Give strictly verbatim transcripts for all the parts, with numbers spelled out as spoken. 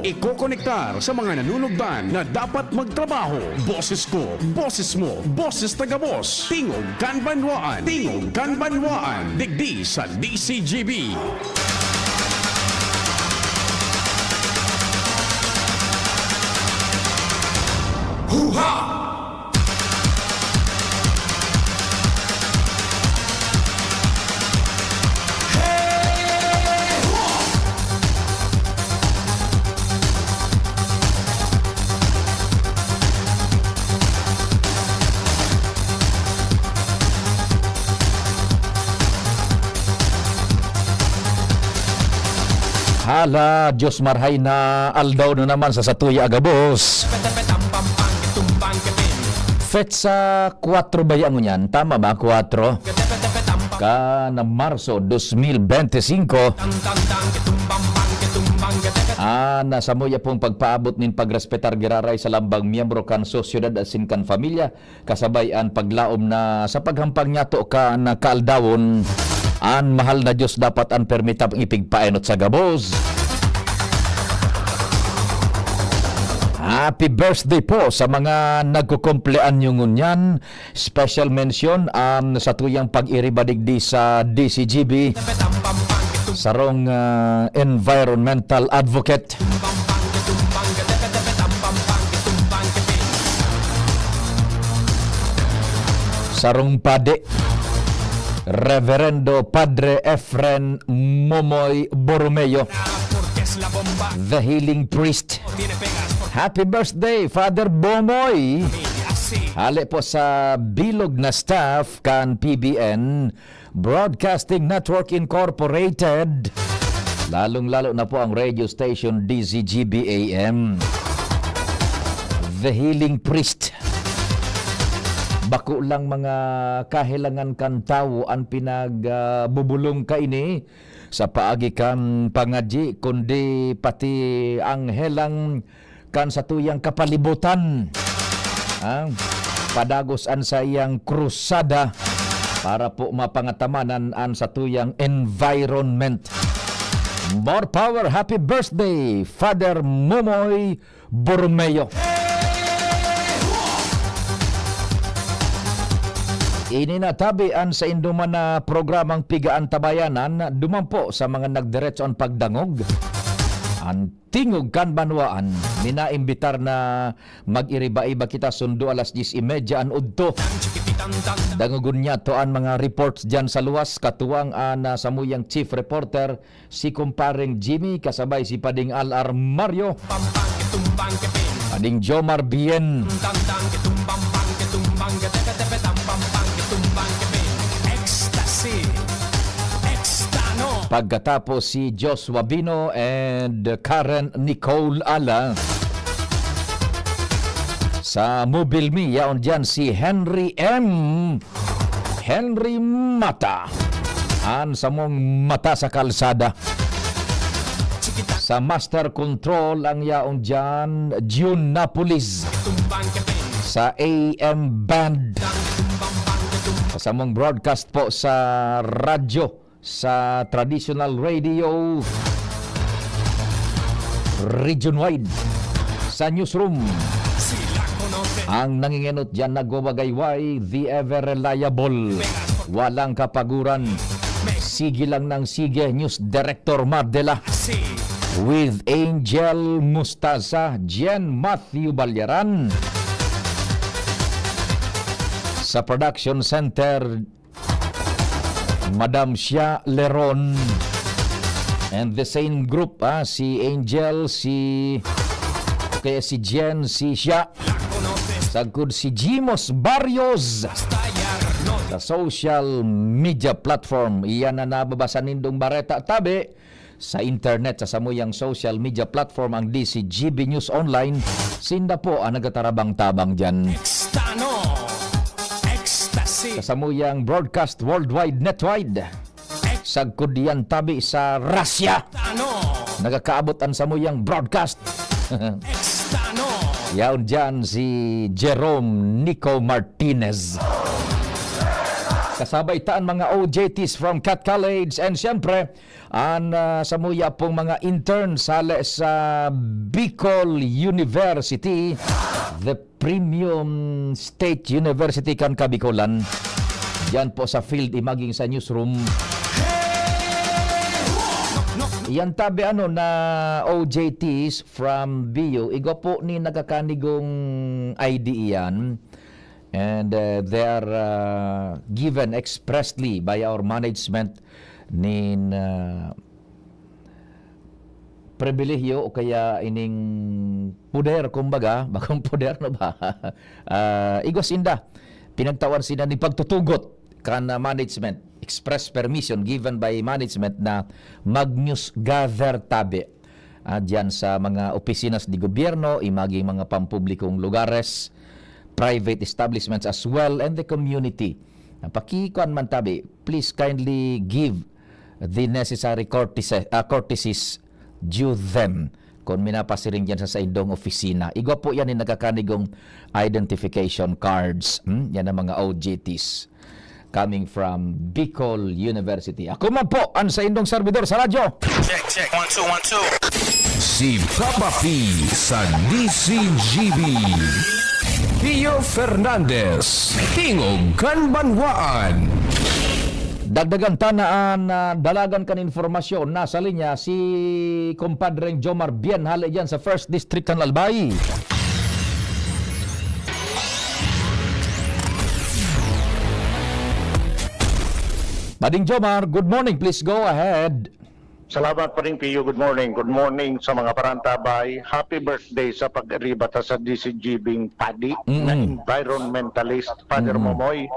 Ikokonektar sa mga nanunugdan na dapat magtrabaho. Boses ko, boses mo, boses na gabos. Tingog kan Banwaan. Tingog kan Banwaan. Digdi sa D C G B. Huha! Hala, Diyos marhay na aldaw na naman sa satuya a gabos. Petsa kwatro ba yan ngunyan? Tama ba? Kwatro? Kan Marso dos mil bente singko. Ah, na samuya pong pagpaabot nin pagrespetar giraray sa lambang miyembro kan sosyedad asin kan pamilya, kasabay an paglaom na sa paghampang niyato kan kaaldawon, an mahal na Diyos dapat an permi ta pang ipigpaenot sa gabos. Happy birthday po sa mga nagkukumpleanyo ngunyan. Special mention, um, sa tuyang pag-iriba digdi sa D C G B, sarong, ah, environmental advocate. Sarong padi, Reverendo Padre Efren Momoy Borromeo, the healing priest. Happy birthday, Father Bomoy! Hale po sa bilog na staff kan P B N Broadcasting Network Incorporated, lalong-lalo na po ang radio station D Z G B A M. The Healing Priest. Bako lang mga kahelangan kan tawo an pinag, ah, bubulong kaini sa paagi kan pangadyi, kundi pati ang helang kan satuyang kapalibutan. Ah, padagos an saiyang krusada para po mapangatamanan an satuyang environment. More power! Happy birthday, Father Momoy Borromeo! Ini na tabi an saindo man na programang Piga an Tabayanan, duman po sa mga nagdiretso an pagdangog. An Tingog kan Banwaan, minaimbitar na mag-iriba-iba kita sundo alas dyes y media an udto. Dangogon niyato an mga reports diyan sa luwas, katuwang an, ah, samuyang chief reporter, si Kumpareng Jimmy, kasabay si Pading Al Armario, Pading Jomar Bien. Ecstasy. Extano. Pagkatapos si Joshua Bino and Karen Nicole Ala. Sa Mobile Me, yaon diyan si Henry M. Henry Mata. An samong mata sa kalsada. Sa Master Control, ang yaon diyan, June Napolis. Sa A M Band. Sa samong broadcast po sa radyo, sa traditional radio, region wide, sa newsroom. Ang nangingenot diyan, nagwawagayway, the ever reliable, walang kapaguran, sige lang ng sige, News Director Mardela, with Angel Mustaza, Jen Matthew Balyaran. Sa production center, Madam Shia Leron. And the same group, ah, si Angel, si, kaya si Jen, si Shia. Sagkod si Jimos Barrios. Sa social media platform, iyan na nababasa nindong bareta. Tabi, sa internet, sa samuyang social media platform, ang D C G B News Online, sinda po ang nagatarabang-tabang diyan. Extano. Ecstasy. Sa samuyang broadcast worldwide, netwide. Sagkod diyan tabi sa Russia. Extano. Nagakaabot ang samuyang broadcast. Extano. Yaon diyan si Jerome Nico Martinez. Kasabay ta an mga O J Ts from Cat College and siyempre, an, ah, samuya pong mga interns hale sa Bicol University, the premium state university kan Kabicolan. Diyan po sa field, imaging sa newsroom. Yan tabi ano na O J Ts from B U, igwa po ni nagkakanigong I D iyan. And, uh, they are, uh, given expressly by our management nin, uh, pribilehiyo o kaya ining poder, kumbaga, bakong poder na ba? Ah, igwa sinda, pinagtawan sinda ni pagtutugot kan, ah, management, express permission given by management na mag-news gather tabi, ah, diyan sa mga opisina de gobyerno, imaging mga pampublikong lugares, private establishments as well, and the community. Ah, pakikuan man tabi, please kindly give the necessary courtesy, ah, courtesies due them. Kun minapasiring diyan sa saindong opisina, igwa po yan yung nagkakanigong identification cards. Hmm? Yan ang mga O J Ts coming from Bicol University. Ako man po, ang saindong servidor sa radyo. Check, check. One, two, one, two. Si Papa P sa D C G B. Pio Fernandez, Tingog kan Banwaan. Dagdagan ta na an, ah, dalagan kan informasyon. Nasa linya si Compadreng Jomar Bien, hale diyan sa First District kan Albay. Pading Jomar, good morning. Please go ahead. Salamat, Pading Pio. Good morning. Good morning sa mga parantabay. Happy birthday sa pag-ariba ta sa D C G B padi na Mm-mm. environmentalist, Father Mm-mm. Momoy.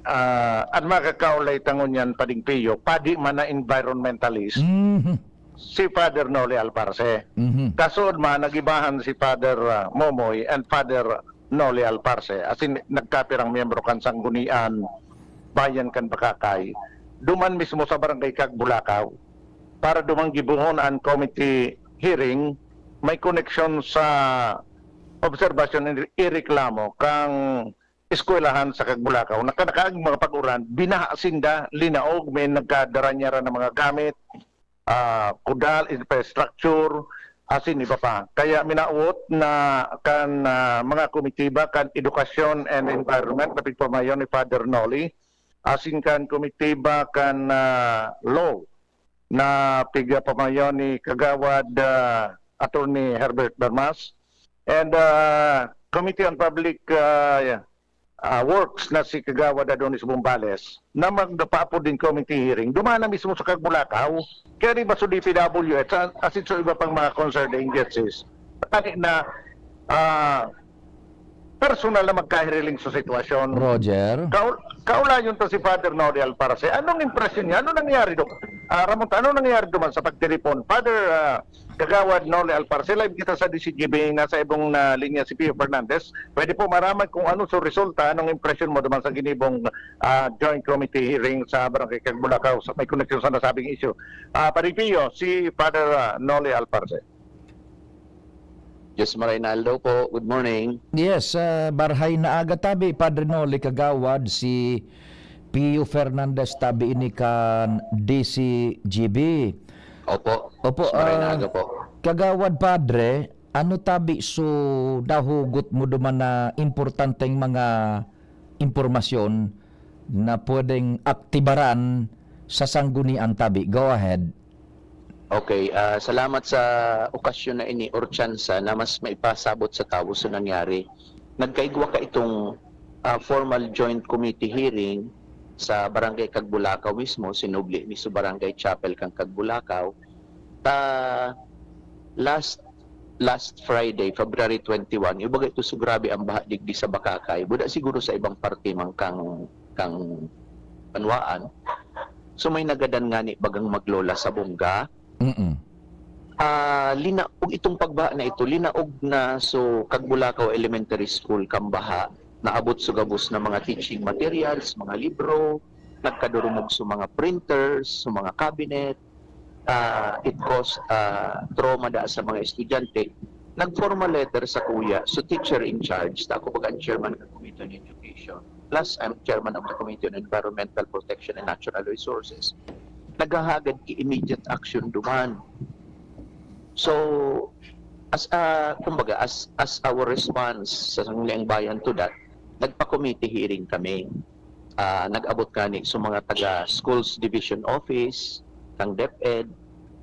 Ah, an makakaulay ta ngunyan, Pading Pio, padi man na environmentalist, Mhm. si Father Noli Alparse. Mhm. Kasood man, nagibahan si Father, ah, Momoy and Father Noli Alparse. Asin, nagkapirang miyembro kan Sanggunian Bayan kan Bacacay. Duman mismo sa Barangay Cagbulacao. Para duman gibohon an committee hearing, may koneksyon sa obserbasyon ni, ireklamo kan eskwelahan sa Cagbulacao. Nakanakaag mga pag-uran, binaha sinda, linaog, may nagkadara niya na mga gamit, ah, kudal, infrastructure, asin iba pa. Kaya minawot na kan, ah, mga komitiba kan Edukasyon and Environment na pigpamayon ni Father Noli, asin kan komitiba kan, ah, Law na pigpamayon ni Kagawad, ah, Attorney Herbert Bermas, and, ah, Committee on Public, ah, ah, Works na si Kagawad Adonis Bombales na magpaapod din committee hearing. Duman na mismo sa Cagbulacao, kaya rin ba sa D P W H, a-, asin sa iba pang mga concerned agencies. Tani na, ah, personal na magkahiriling sa sitwasyon. Roger? Kaul-, kaulayon ta si Father Nori Alparse. Anong impresyon niya? Ano nangyari doon? Ah, Ramon, ano nangyari duman sa pagtiripon? Father, ah, Kagawad Noli Alparse, live kita sa D C G B, nasa ibong na linya si Pio Fernandez. Pwede po maraman kung ano sa resulta, anong impresyon mo duman sa ginibong, ah, joint committee hearing sa Barangay Cagbulacao sa may koneksyon sa nasabing issue. Ah, Padre Pio, si Father, ah, Noli Alparse. Diyos Marinaldo po, good morning. Yes, ah, Barhay na aga tabi, Padre Noli, Kagawad, si Pio Fernandez tabi ini kan D C G B. Opo. Opo, Diyos Marinaldo ah, po. Kagawad Padre, ano tabi so nahugot mo duman na importanteng mga impormasyon na pwedeng aktibaran sa sanggunian tabi? Go ahead. Okay, ah, salamat sa okasyon na ini or tsansa na mas maipasabot sa tawo sa nangyari. Nagkaigwa ka itong, ah, formal joint committee hearing sa Barangay Cagbulacao mismo, sinubli ni sa Barangay Chapel kan Cagbulacao. Ta, last, last Friday, February twenty-one, yung baga ito so grabe ang baha digdi sa Bacacay. Buda siguro sa ibang parte man kang, kang banwaan. So may nagadan nga ni bagang maglola sa bongga. Mm-mm. Ah, linaog itong pagbaha na ito, linaog na so Cagbulacao Elementary School kan baha, naabot sa gabos na mga teaching materials, mga libro, nagkadurumog sa mga printers, sa mga cabinet. Ah, it caused, ah, trauma da sa mga estudyante. Nag-formal letter sa kuya, so teacher in charge, ta ako baga ang chairman ng Committee on Education. plus I'm chairman of the Committee on Environmental Protection and Natural Resources, naghahagad ki immediate action duman. So, as, ah, kumbaga, as, as our response sa Sangguniang Bayan to that, nagpa-committee hearing kami. Ah, nag-abot kani sa mga taga Schools Division Office, kang DepEd.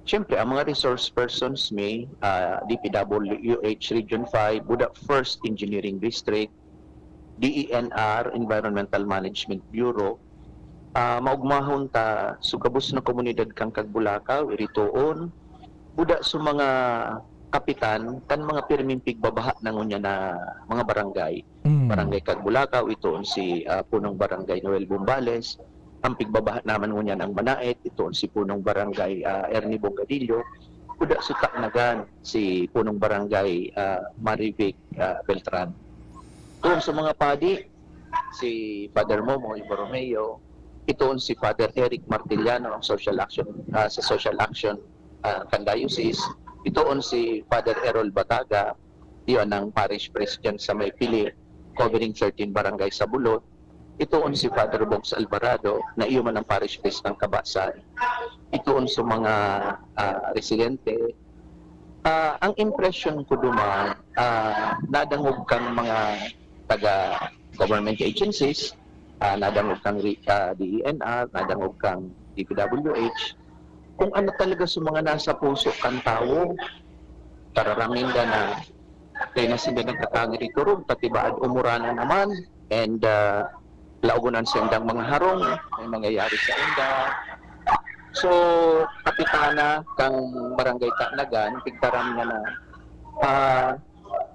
Siyempre, ang mga resource persons mi, ah, D P W H Region five, Buda First Engineering District, D E N R, Environmental Management Bureau, ah, maugmahon ta sa gabos na komunidad kan Cagbulacao, iritoon, buda sa mga kapitan kan mga pirming pigbabaha na ngunyan na mga barangay. Mm. Barangay Cagbulacao, itoon si, ah, Punong Barangay Noel Bumbales. Ang pigbabaha naman ngunyan ang Manaet, itoon si Punong Barangay, ah, Ernie Bongadillo. Buda sa Tacnagan, si Punong Barangay, ah, Marivic, ah, Beltran. Doon sa mga padi, si Father Momoy Borromeo, itoon si Father Eric Martiliano, ang social action, ah, sa social action, ah, kan diocese, itoon si Father Errol Bataga, iyon ang parish priest dyan sa may Pili, covering thirteen barangay sa Bulod, itoon si Father Bogs Alvarado, na iyo man ang parish priest ng Kabasan, itoon sa mga, ah, residente. Ah, ang impression ko duman, ah, nadangog kang mga taga government agencies, ah, nadangog kang re-, ah, D E N R, nadangog kang D P W H, kung ano talaga sa mga nasa puso kan tawo. Tararaming ka na, kaya na sila nagkakangiriturog, pati baad umurana naman, and, ah, laogon an sendang mga harong, may mangyayari sa inda. So, kapitana kang Barangay Tanagan, pigtaram niya na, ah,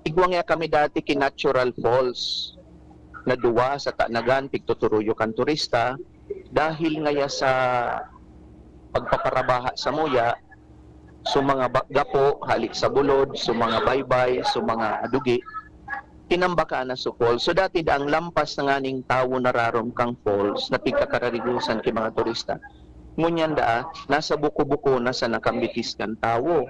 igwa nga kami dati ki natural falls na duwa sa Tanagan, pigtuturuyo kan turista, dahil ngaya sa pagpaparabaha sa muya, sa mga ba-, gapo, hali sa bulod, sa mga baybay, sa mga dugi, tinambaka na sa falls. So, dati daang lampas na nganing tawo nararom kang falls na pigkakararigosan ki mga turista. Ngunyan daa, nasa buko-buko na sa nakambitis kan tawo.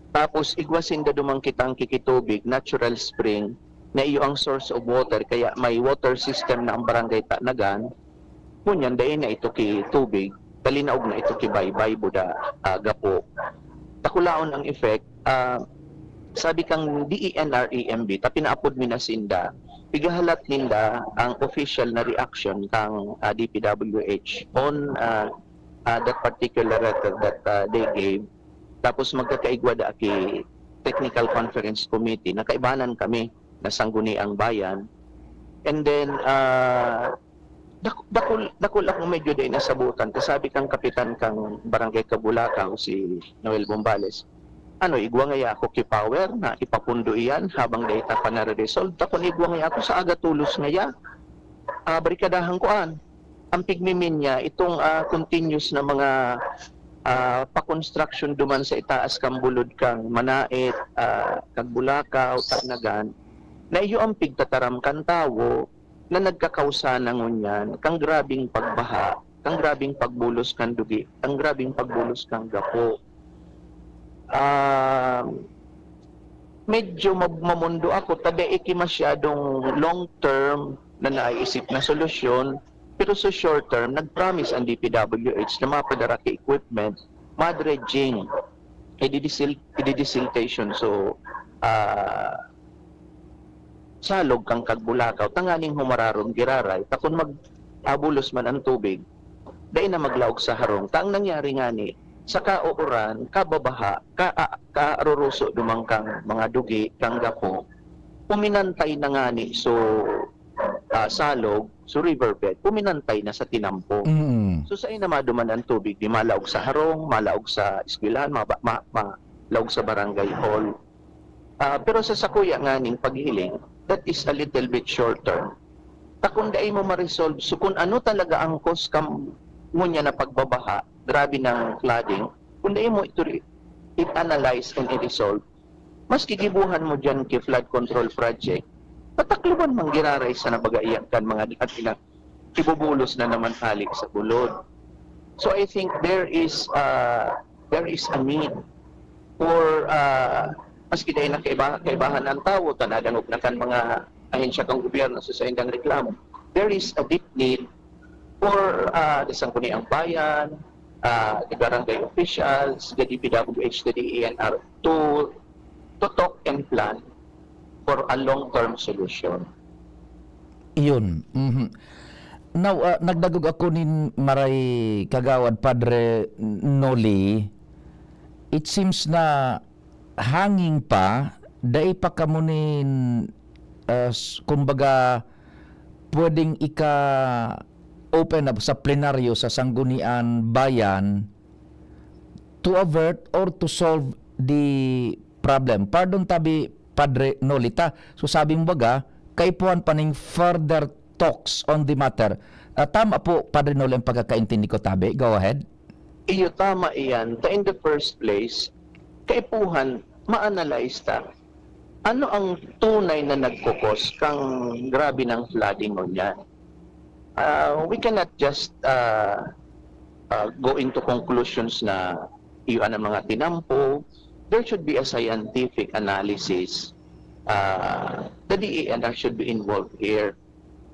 Tapos, igwa sinda duman kitang kikitubig, natural spring, na iyo ang source of water, kaya may water system na ang Barangay Tanagan. Ngunyan, dai na ito ki tubig, talinaog na ito ki baybay, buda, ah, gapo. Takulaon ang effect, ah, sabi kang D E N R E M B, ta pinaapod mi na sinda, igahalat ninda ang official na reaction kang, ah, D P W H on, ah, ah, that particular letter that, ah, they gave. Tapos magkakaigwa da ki technical conference committee, nakaibanan kami na sangguniang bayan. And then, ah, dak-, dakul, dakul akong medyo dai nasabutan. Kasabi kang kapitan kang Barangay Cabulacaw, si Noel Bombales, "Ano, igwa ngaya ako ki power na ipapundo iyan habang dai ta pa nare-resolve? Takon igwa ngaya ako sa aga tolos ngaya, ah, barikadahan ko an." Ang pigmimin niya, itong, ah, continuous na mga, ah, pa-construction duman sa itaas kan bulod kang Manaet, ah, Cagbulacaw, Tanagan, na iyo ang pigtataram kan tawo na nagkakausa na ngunyan kang grabing pagbaha, kang grabing pagbulos kan dugi, kang grabing pagbulos kan gapo. Um, medyo mab-, mamundo ako, ta dai ki masyadong long term na naiisip na solusyon, pero sa short term, nag-promise ang D P W H na mapadara ki equipment, mud dredging, ididisil-, ididisiltation. So, ah, salog kan Cagbulacaw, tanganing humararom giraray, ta kun mag-abulos man ang tubig, dai na maglaog sa harong. Ta ang nangyari ngani, sa kauuran, kababaha, ka-, a-, kaaruruso duman kang mga dugi, kang gapo, uminantay na ngani, so, ah, salog, so riverbed, uminantay na sa tinampo. Mm. So, sain na maduman ang tubig, di malaog sa harong, malaog sa eskwelahan, maba-, ma-, malaog sa barangay hall. Ah, pero sa sakuya nganing paghiling, that is a little bit short term. Ta kun dai mo ma-resolve, so kun ano talaga ang cause kan ngunyan na pagbabaha, grabe ng flooding, kun dai mo ito re-, i-analyze and i-resolve, maski gibohan mo diyan ki flood control project, patakloban man giraray sa nabagaian kan mga dati na ibubulos na naman hali sa bulod. So I think there is, uh, there is a need for, uh, maski dai na kaiba-, kaibahan ang tawo, ta nadangog na kan mga ahensya kan gobyerno sa saindang reklamo. there is a deep need for, ah, the Sangguniang Bayan, ah, the barangay officials, the D P W H, the D E N R to, to talk and plan for a long-term solution. Iyon. Mhm. Now, ah, nagdagog ako nin maray, Kagawad Padre Noli. It seems na hanging pa, dai pa kamo nin, ah, s-, kumbaga, pwedeng ika-open up sa plenaryo sa Sanggunian Bayan to avert or to solve the problem. Pardon tabi, Padre Noli, ta so sabi mo baga, kaipuhan pa ning further talks on the matter. Ah, tama po, Padre Noli, ang pagkakaintindi ko tabi. Go ahead. Iyo, tama iyan. Ta in the first place, kaipuhan, ma-analyze ta. Ano ang tunay na nagkokos kang grabe ng flooding ngunyan? Ah, we cannot just, ah, ah, go into conclusions na iyon ang mga tinampo. There should be a scientific analysis. Ah, the D E N R should be involved here.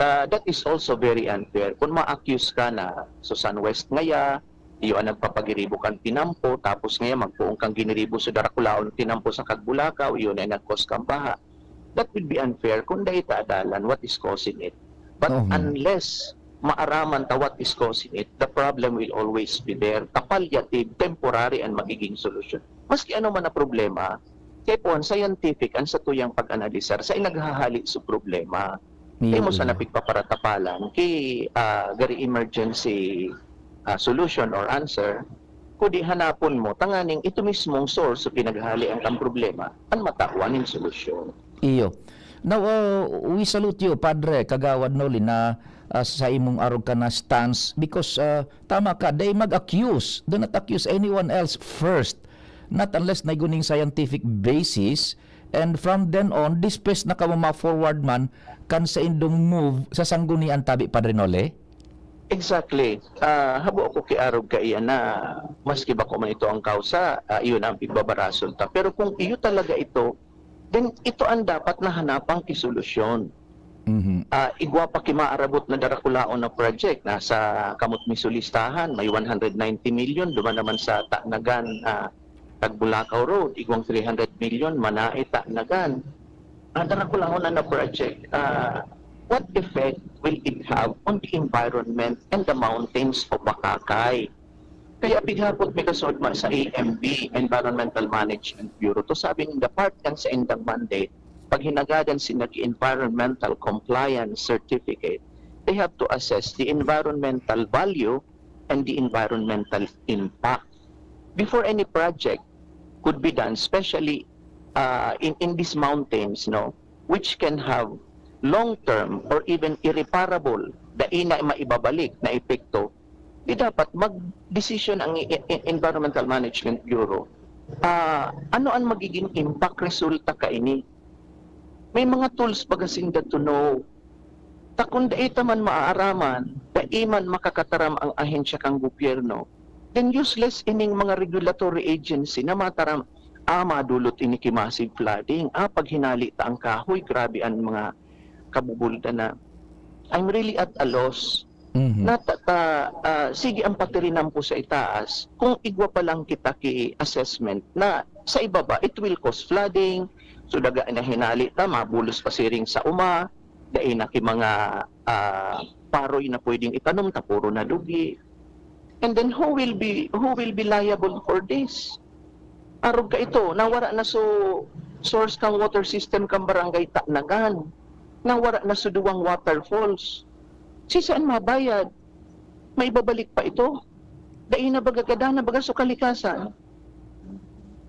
Ah, that is also very unfair. Kung ma-accuse ka na sa San West ngaya, iyo ang nagpapagiribo kan tinampo, tapos ngaya magpoon kang giniribo sa darakulaon tinampo sa Kagbulakaw, iyo na ang nag-cause kan baha. That would be unfair kung dai ta adalan what is causing it. But Oo. unless maaraman ta what is causing it, the problem will always be there. Ka-palliative, temporary ang magiging solusyon. Maski ano man na problema, kaipuhan scientific ang satuyang pag-analisar sa inaghahali sa problema. Dai mo Iyo. sana pigpaparatapalan ki, ah, gari emergency, ah, solution or answer, kudi hanapon mo tanganing ito mismong source sa pinaghalian kang problema, an matawan nin solusyon. Iyo. Now, uh, we salute you, Padre, Kagawad Noli, na, uh, sa imong arog ka na stance because, uh, tama ka, dai mag-accuse. Do not accuse anyone else first. Not unless na guning scientific basis. And from then on, dispes na kamo ma-forward man kan saindong move sa sanggunian tabi, Padre Noli? Exactly. Ah, habo ako ki arog kaiyan na maski bako man ito ang kausa, ah, iyon ang pigbabarason ta. Pero kung iyo talaga ito, then ito ang dapat na hanapang ki solusyon. Mhm. Ah, igwa pa ki maarabot na darakulaon na project, nasa kamot mi sa listahan, may one hundred ninety million, duman naman sa Tanagan, ah, Tagbulakaw Road, igwang three hundred million, Manae, Tanagan. Ah, darakulaon na, na project, ah, what effect will it have on the environment and the mountains of Bacacay? Kaya pighapot mi kasaod man sa E M B, Environmental Management Bureau, to sabi ninda part yan sa indang mandate, paghinagadan sinda ki environmental compliance certificate, they have to assess the environmental value and the environmental impact before any project could be done, especially, ah, in, in these mountains, no, which can have long-term or even irreparable, dai na maibabalik na epekto, di dapat mag-decision ang E-, E-, Environmental Management Bureau. Ah, ano ang magiging impact resulta kaini? May mga tools baga sinda to know. Ta kun dai ta man maaaraman, dai man makakataram ang ahensya kan gobyerno, then useless ining mga regulatory agency na mataram, ah, madulot ini ki massive flooding, ah, pag hinali ta ang kahoy, grabe ang mga kabubulda na. I'm really at a loss. Mhm. Na ta, ta, ah, sige ang patirinan po sa itaas, kung igwa pa lang kita ki assessment na sa ibaba, it will cause flooding, so daga na hinali ta, mabulos pa siring sa uma, dai na ki mga, ah, paroy na pwedeng itanom, ta puro na dugi. And then who will be, who will be liable for this? Arog ka ito, nawara na so source kang water system kang Barangay Tanagan. Nawara na so duwang waterfalls. Si saan mabayad? Maibabalik pa ito? Dai na baga, gada na baga so kalikasan.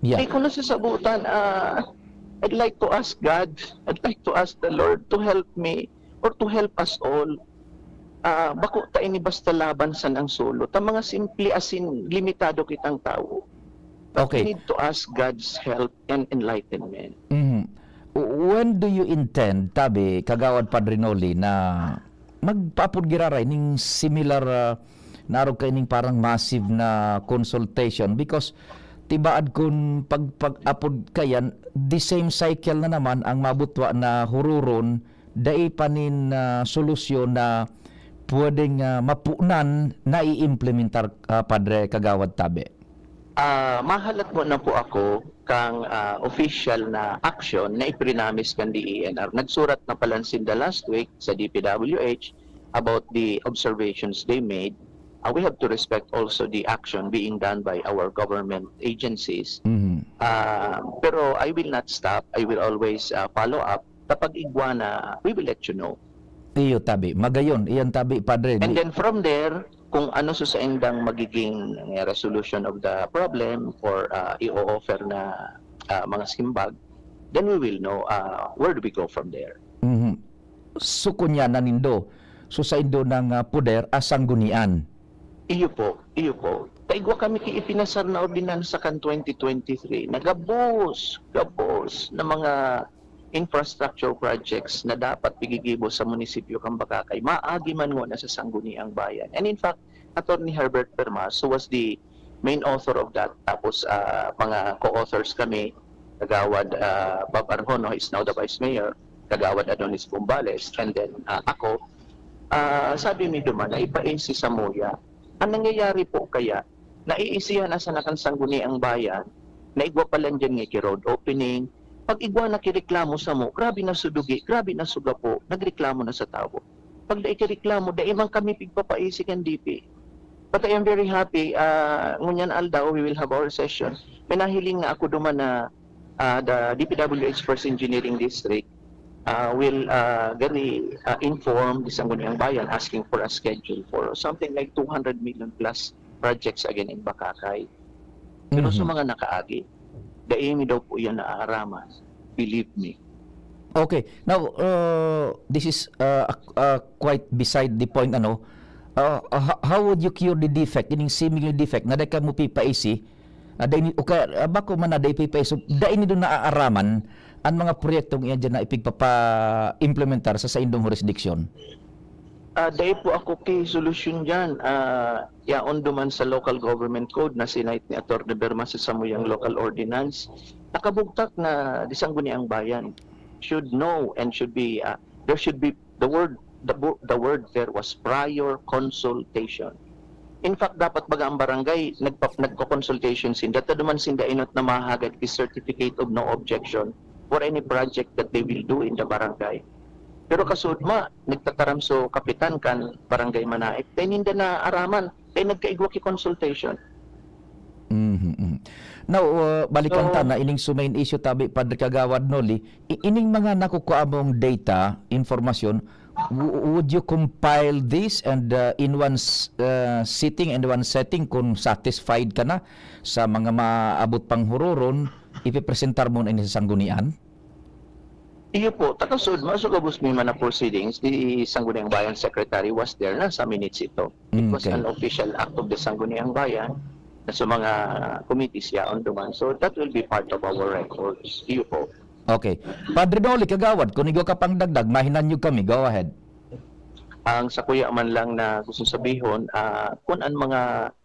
Yeah. Di ko nasasabutan, ah, I'd like to ask God, I'd like to ask the Lord to help me or to help us all. Ah, bako ta ini basta laban san ang solo. Ta mga simple asin limitado kitang tawo. But Okay. We need to ask God's help and enlightenment. Mhm. When do you intend, tabi, Kagawad Padre Noli, na magpaapod giraray ning similar, ah, narog kaining parang massive na consultation? Because tibaad kun pag, pag-apod kayan, the same cycle na naman ang mabutwa na hururon dai pa nin, ah, solusyon na pwedeng, ah, mapunan na i-implementar, ah, Padre Kagawad Tabe? Ah, mahalat mo na po ako kang, ah, official na action na iprinamis kan D E N R. Nagsurat na pala sinda last week sa D P W H about the observations they made. Ah, we have to respect also the action being done by our government agencies. Mhm. Ah, pero I will not stop. I will always, ah, follow up. Kapag igwa na, we will let you know. Iyo, tabi. Magayon, iyan tabi, Padre. And Di- then from there, kung ano sa saindang magiging, eh, resolution of the problem or, ah, i-o-offer na, ah, mga simbag, then we will know, ah, where do we go from there. Mhm. So, kunya na nindo, so saindo nang, ah, poder, ah, sanggunian. Iyo po, iyo po. Kaigwa kami ki ipinasar na ordinansa kan twenty twenty-three na gabos, gabos na mga infrastructure projects na dapat igigibo sa munisipyo kan Bacacay, maagi man ngona sa Sangguniang Bayan. And in fact, Attorney Herbert Bermas, who was the main author of that, tapos, ah, mga co-authors kami, Kagawad, ah, Bob Arjono, is now the Vice Mayor, Kagawad Adonis Bumbales, and then, ah, ako, ah, sabi mi duman na ipaisi sa MOYA. Ang nangyayari po kaya, naiisihan na sana kan Sangguniang Bayan, na igwa pa lang dyan nga ki-road opening. Pag igwa na kireklamo samo, grabe na sudugi, grabe na sugapo, nagreklamo na sa tawo. Pag dai kireklamo, dai man kami pigpapaisi kan D P. But I am very happy, ah, ngunyan aldaw, we will have our session. May nahiling na ako duman na, ah, the D P W H First Engineering District, ah, will, ah, gani, ah, inform the Sangguniang Bayan asking for a schedule for something like two hundred million plus projects again in Bacacay. Pero sa Mhm. mga nakaagi, dai mi daw po yan naaaraman. Believe me. Okay. Now, uh, this is, uh, uh, quite beside the point, ano. Uh, uh, ho-, how would you cure the defect, ining seemingly defect, na dai kamo pipaisi, ah, dai ni-, o kaya, ah, bako man na dai pipaisi, dai nindo naaaraman an mga proyektong iyan dyan na ipigpapa-implementar sa saindong jurisdiction? Ah, dai po ako ki solusyon diyan. Ah, yaon duman sa local government code na sinight ni Attorney Berma sa samuyang local ordinance. Nakabugtak na di Sangguniang Bayan should know and should be, ah, there should be the word, the bo-, the word there was prior consultation. In fact, dapat baga ang barangay nagpa-, nagko-consultation sinda, ta duman sinda inot na mahagad ki certificate of no objection for any project that they will do in the barangay. Pero kasud ma, nagtataram so kapitan kan Barangay Manaik, dai ninda naaraman, dai nagkaigwa ki consultation. Mhm, mhm. Now, uh, balikan ta So na ining so main issue tabi, Padre Kagawad Noli, i-, ining mga nakukua mong data, informasyon, w-, would you compile this and, uh, in one s-, uh, sitting and one setting, kung satisfied ka na sa mga maabot pang huroron, ipipresentar mo na ini sa sanggunian? Iyo po, takasud, masugabos mi man na proceedings, the Sangguniang Bayan Secretary was there, nasa minutes ito. It was Okay. an official act of the Sangguniang Bayan na sa mga committees yaon duman. So that will be part of our records. Iyo po. Okay. Padre Noli, Kagawad, kung igwa ka pang dagdag, mahinanyog kami. Go ahead. Ang sakuya man lang na gusto sabihon, ah, kung ang mga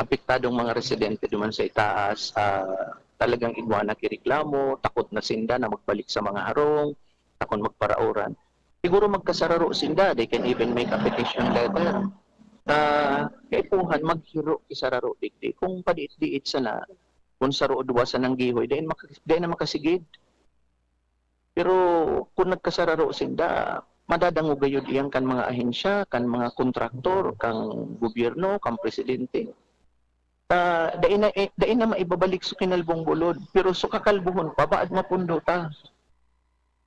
apektadong mga residente duman sa itaas, ah, talagang igwa na kireklamo, takot na sinda na magbalik sa mga harong, takot magparauran. Siguro magkasararo sinda, they can even make a petition letter. Ah, kaipuhan, maghiro ki sararo digdi. Kung padiit-diit sana, kung saro o duwa sanang gihoy, dai maka-, dai na makasigid. Pero kung nagkasararo sinda, madadangog gayud iyan kan mga ahensya, kan mga kontraktor, kan gobyerno, kan presidente. Ah, dai na, eh, dai na maibabalik so kinalbong bulod, pero so kakalbohon pa, baad mapundo ta.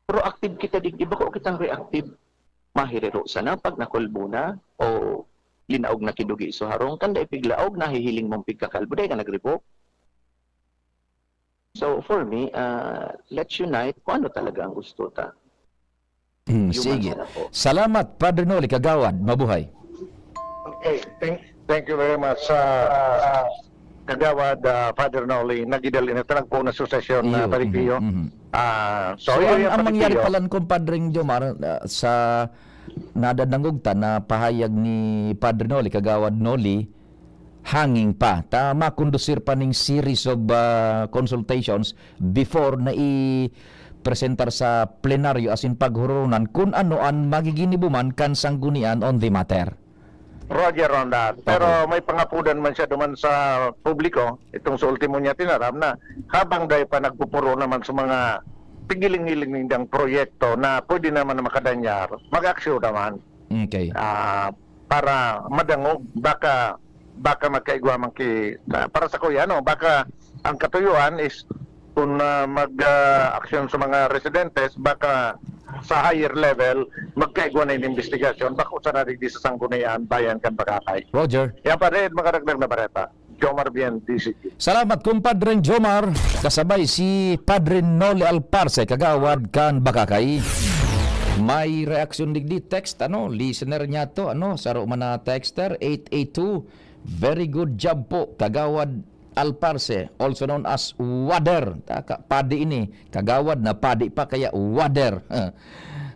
Proactive kita digdi, bako kitang reactive. Mahiriro sana pag nakalbo na o linaog na ki dugi so harong, kan dai piglaog, nahihiling mong pigkakalbo, dai ka nag-revoke. So, for me, ah, let's unite kung ano talaga ang gusto ta. Hmm, Human sige. Sana po. Salamat, Padre Noli, Kagawad. Mabuhay. Okay, thank, thank you very much, ah, Kagawad, ah, Father Noli. Nagidal na talagpo na sucesyon na Iyo, Padre Pio. Mhm, mhm. Ah, so, So, yun ang, yung ang Padre mangyari Pio. Pala, Compadre Jomar, ah, sa nadadangog ta na pahayag ni Padre Noli, Kagawad Noli, hanging pa, ta makondusir pa ning series of, ah, consultations before na i-presentar sa plenaryo asin paghoronan kun ano an magiginibo man kan sanggunian on the matter. Roger on that. Pero Okay. may pangapudan man siya duman sa publiko, itong sa ultimo niya tinaram na habang dai pa nagpupuro naman sa mga pigiling-hiling nindang proyekto na pwede naman na makadanyar, mag-aksyon naman. Okay. Ah, para madangog, baka, baka magkaigwa man ki-, na, para sa kuya, ano, baka ang katuyuan is kung, ah, mag, ah, aksyon sa mga residentes, baka sa higher level, magkaigwa na yung investigasyon, bako sa nadigdi sa Sanggunian Bayan kan Bagakay. Roger. Yan pa rin, makaragdag na bareta. Jomar Bien, D C G. Salamat, Kumpadreng Jomar. Kasabay si Padre Noli Alparse, kagawad kan Bakakay. May reaksyon digdi, text, ano, listener niya to, ano, saro man na texter, eight eight two. Very good job po, Kagawad Alparse, also known as Wader. Taka, padi ini, kagawad na padi pa, kaya Wader.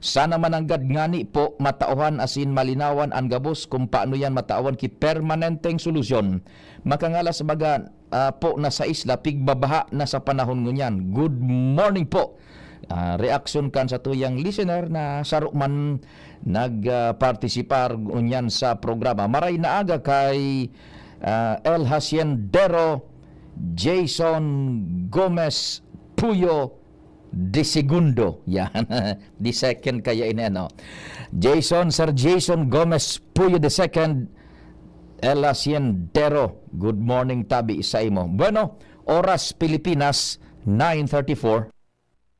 Sana mananggad ngani po matauhan asin malinawan an gabos kung paano yan matawan ki permanenteng solusyon. Makangalas baga, ah, po na sa isla, pigbabaha na sa panahon ngunyan. Good morning po. Ah, reaksyon kan satuyang listener na saro man nag, ah, partisipar ngunyan sa programa. Maray na aga kay, ah, El Haciendero Jason Gomez Puyo de Segundo. Yan. The second kaya ini, ano? Jason, Sir Jason Gomez Puyo the second, El Haciendero. Good morning, tabi sa imo. Bueno, oras Pilipinas, nine thirty-four.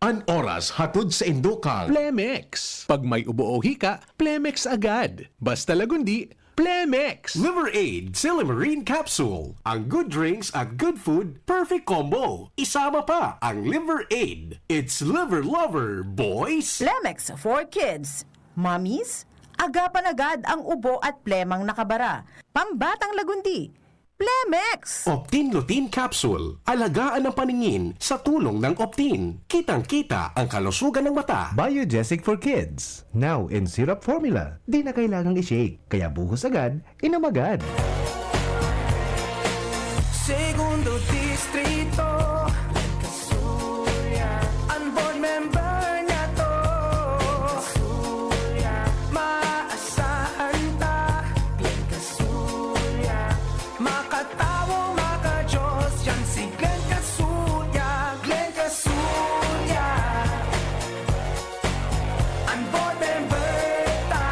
An oras hatod sa indo kan Plemex. Pag may ubo o hika, Plemex agad. Basta Lagundi, Plemex! Liver Aid Silymarin Capsule. Ang good drinks at good food, perfect combo. Isama pa ang Liver Aid. It's Liver Lover, boys! Plemex for kids, mommies, agapan agad ang ubo at plemang nakabara. Pambatang Lagundi, Plemex! Optin Lutein Capsule. Alagaan ang paningin sa tulong ng Optin. Kitang-kita ang kalusugan ng mata. Biogesic for Kids. Now in syrup formula. Di na kailangang i-shake. Kaya buhos agad, inom agad. Segundo Distrito. An board member niya to. Maasahan ta. Makatawo, makajos, yan si Glenn Casuya, Glenn Casuya. An board member ta,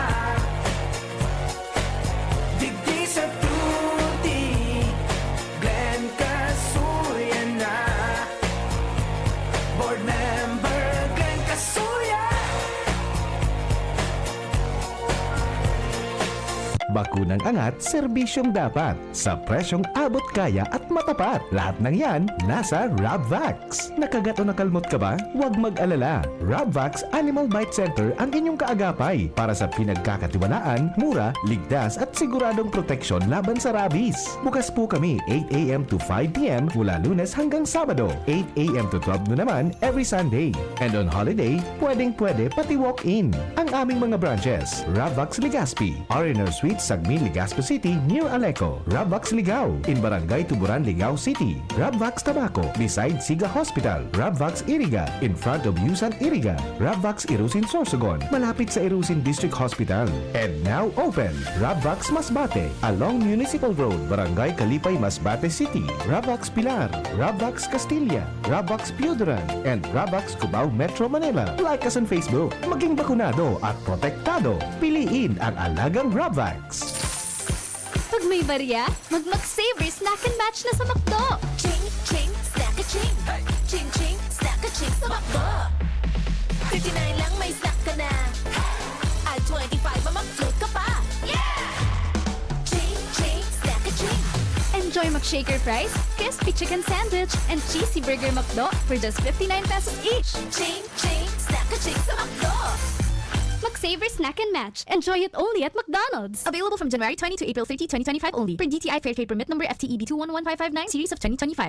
digdi sa Tuti, Glenn Casuya na. Board member Glenn Casuya. Bakunang angat, serbisyong dapat, sa presyong abot kaya at matapat. Lahat ng yan, nasa Rabvax. Nakagat o nakalmot ka ba? Huwag mag-alala. Rabvax Animal Bite Center ang inyong kaagapay para sa pinagkakatiwalaan, mura, ligtas at siguradong proteksyon laban sa rabies. Bukas po kami eight a m to five p m mula Lunes hanggang Sabado, eight a m to twelve noon naman every Sunday. And on holiday, pwedeng-pwede pati walk-in. Ang aming mga branches, Rabvax Legazpi, R and R Suite, Sagmin, Legazpi City, near Aleco, Rabvax Ligao, in Barangay Tuburan, Ligao City, Rabvax Tabaco, beside Siga Hospital, Rabvax Iriga, in front of Yusan Iriga, Rabvax Irusin Sorsogon, malapit sa Irusin District Hospital. And now open, Rabvax Masbate, along Municipal Road, Barangay Kalipay, Masbate City, Rabvax Pilar, Rabvax Castilla, Rabvax Pioduran, and Rabvax Cubao, Metro Manila. Like us on Facebook. Maging bakunado at protektado. Piliin ang alagang Rabvax. Pag may barya, mag-McSaver Snack and Match na sa McDo. Ching, ching, snack a ching. Ching, ching, snack a ching sa McDo. Fifty-nine lang, may snack ka na. At twenty-five, ma-McFloat ka pa. Yeah! Ching, ching, snack a ching. Enjoy McShaker fries, crispy chicken sandwich, and cheesy burger McDo for just fifty-nine pesos each. Ching, ching, snack a ching sa McDo. Mag-Savers Snack and Match. Enjoy it only at McDonald's. Available from January twenty to April thirty, twenty twenty-five only. Per D T I Fair Trade Permit Number F T E B two one one five five nine series of twenty twenty-five.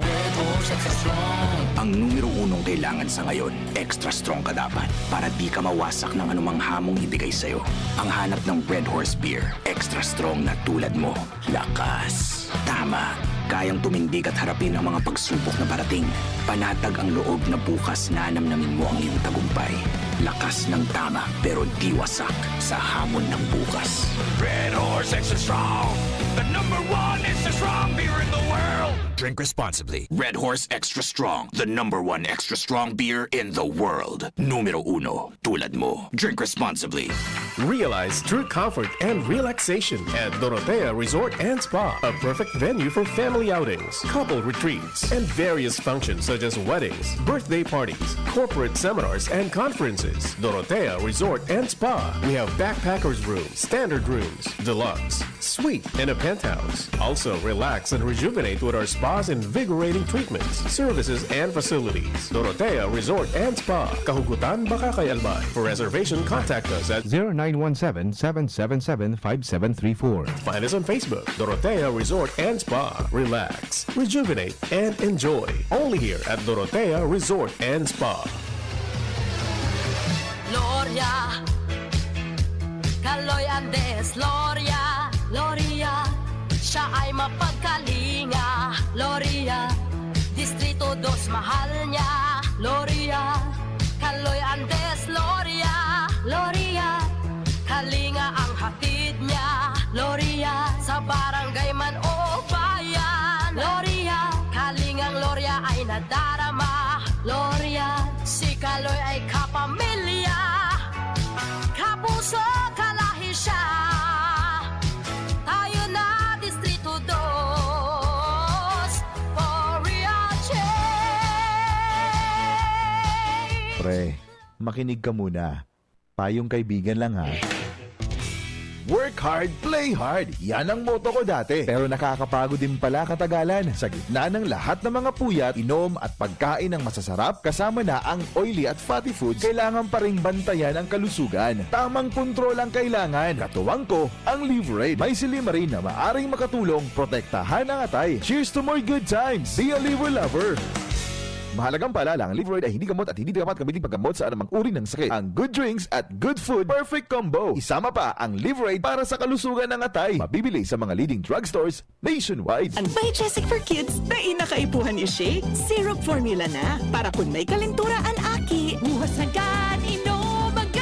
Ang numero unong kailangan sa ngayon, extra strong ka dapat para di ka mawasak ng anumang hamong ibigay sa'yo. Ang hanap ng Red Horse Beer, extra strong na tulad mo. Lakas. Tama. Kayang tumindig at harapin ang mga pagsubok na parating. Panatag ang loob na bukas nanamnamin mo ang iyong tagumpay. Lakas ng tama, pero di wasak sa hamon ng bukas. Red Horse Extra Strong, the number one extra strong beer in the world. Drink responsibly. Red Horse Extra Strong, the number one extra strong beer in the world. Numero uno, tulad mo. Drink responsibly. Realize true comfort and relaxation at Dorotea Resort and Spa, a perfect venue for family outings, couple retreats, and various functions such as weddings, birthday parties, corporate seminars, and conferences. Dorotea Resort and Spa. We have backpackers room, standard rooms, deluxe, suite, and a penthouse. Also, relax and rejuvenate with our spa's invigorating treatments, services, and facilities. Dorotea Resort and Spa, Kahugutan, Bacacay, Albay. For reservation, contact us at zero nine one seven, seven seven seven, five seven three four. Find us on Facebook, Dorotea Resort and Spa. Relax, rejuvenate, and enjoy. Only here at Dorotea Resort and Spa. Gloria, Kaloy Andes, Gloria, Gloria, siya ay mapagkalinga, Gloria, Distrito dos mahal niya, Gloria, Kaloy Andes, Gloria, Gloria, kalinga ang hatid niya, Gloria, sa barangay man o bayan, Gloria, kalingang Gloria ay nadarama, Gloria, si Kaloy ay kapamilya, kapuso, kalahi siya. Tayo na, Distrito dos, for real change. Pre, makinig ka muna. Payong kaibigan lang ha. Work hard, play hard. Yan ang motto ko dati. Pero nakakapagod din pala katagalan. Sa gitna ng lahat ng mga puyat, inom at pagkain ng masasarap, kasama na ang oily at fatty foods, kailangan pa ring bantayan ang kalusugan. Tamang kontrol ang kailangan. Katuwang ko, ang Liverade. May silymarin na maaring makatulong protektahan ang atay. Cheers to more good times! Be a Liver Lover! Mahalagang paalala, ang Liverade ay hindi gamot at hindi dapat gamitin paggamot sa anumang uri ng sakit. Ang good drinks at good food, perfect combo. Isama pa ang Liverade para sa kalusugan ng atay. Mabibili sa mga leading drugstores nationwide. Ang Biogesic for Kids, dai na kaipuhan i-shake. Syrup formula na, para kun may kalentura an aki. Buhos agad, inom agad!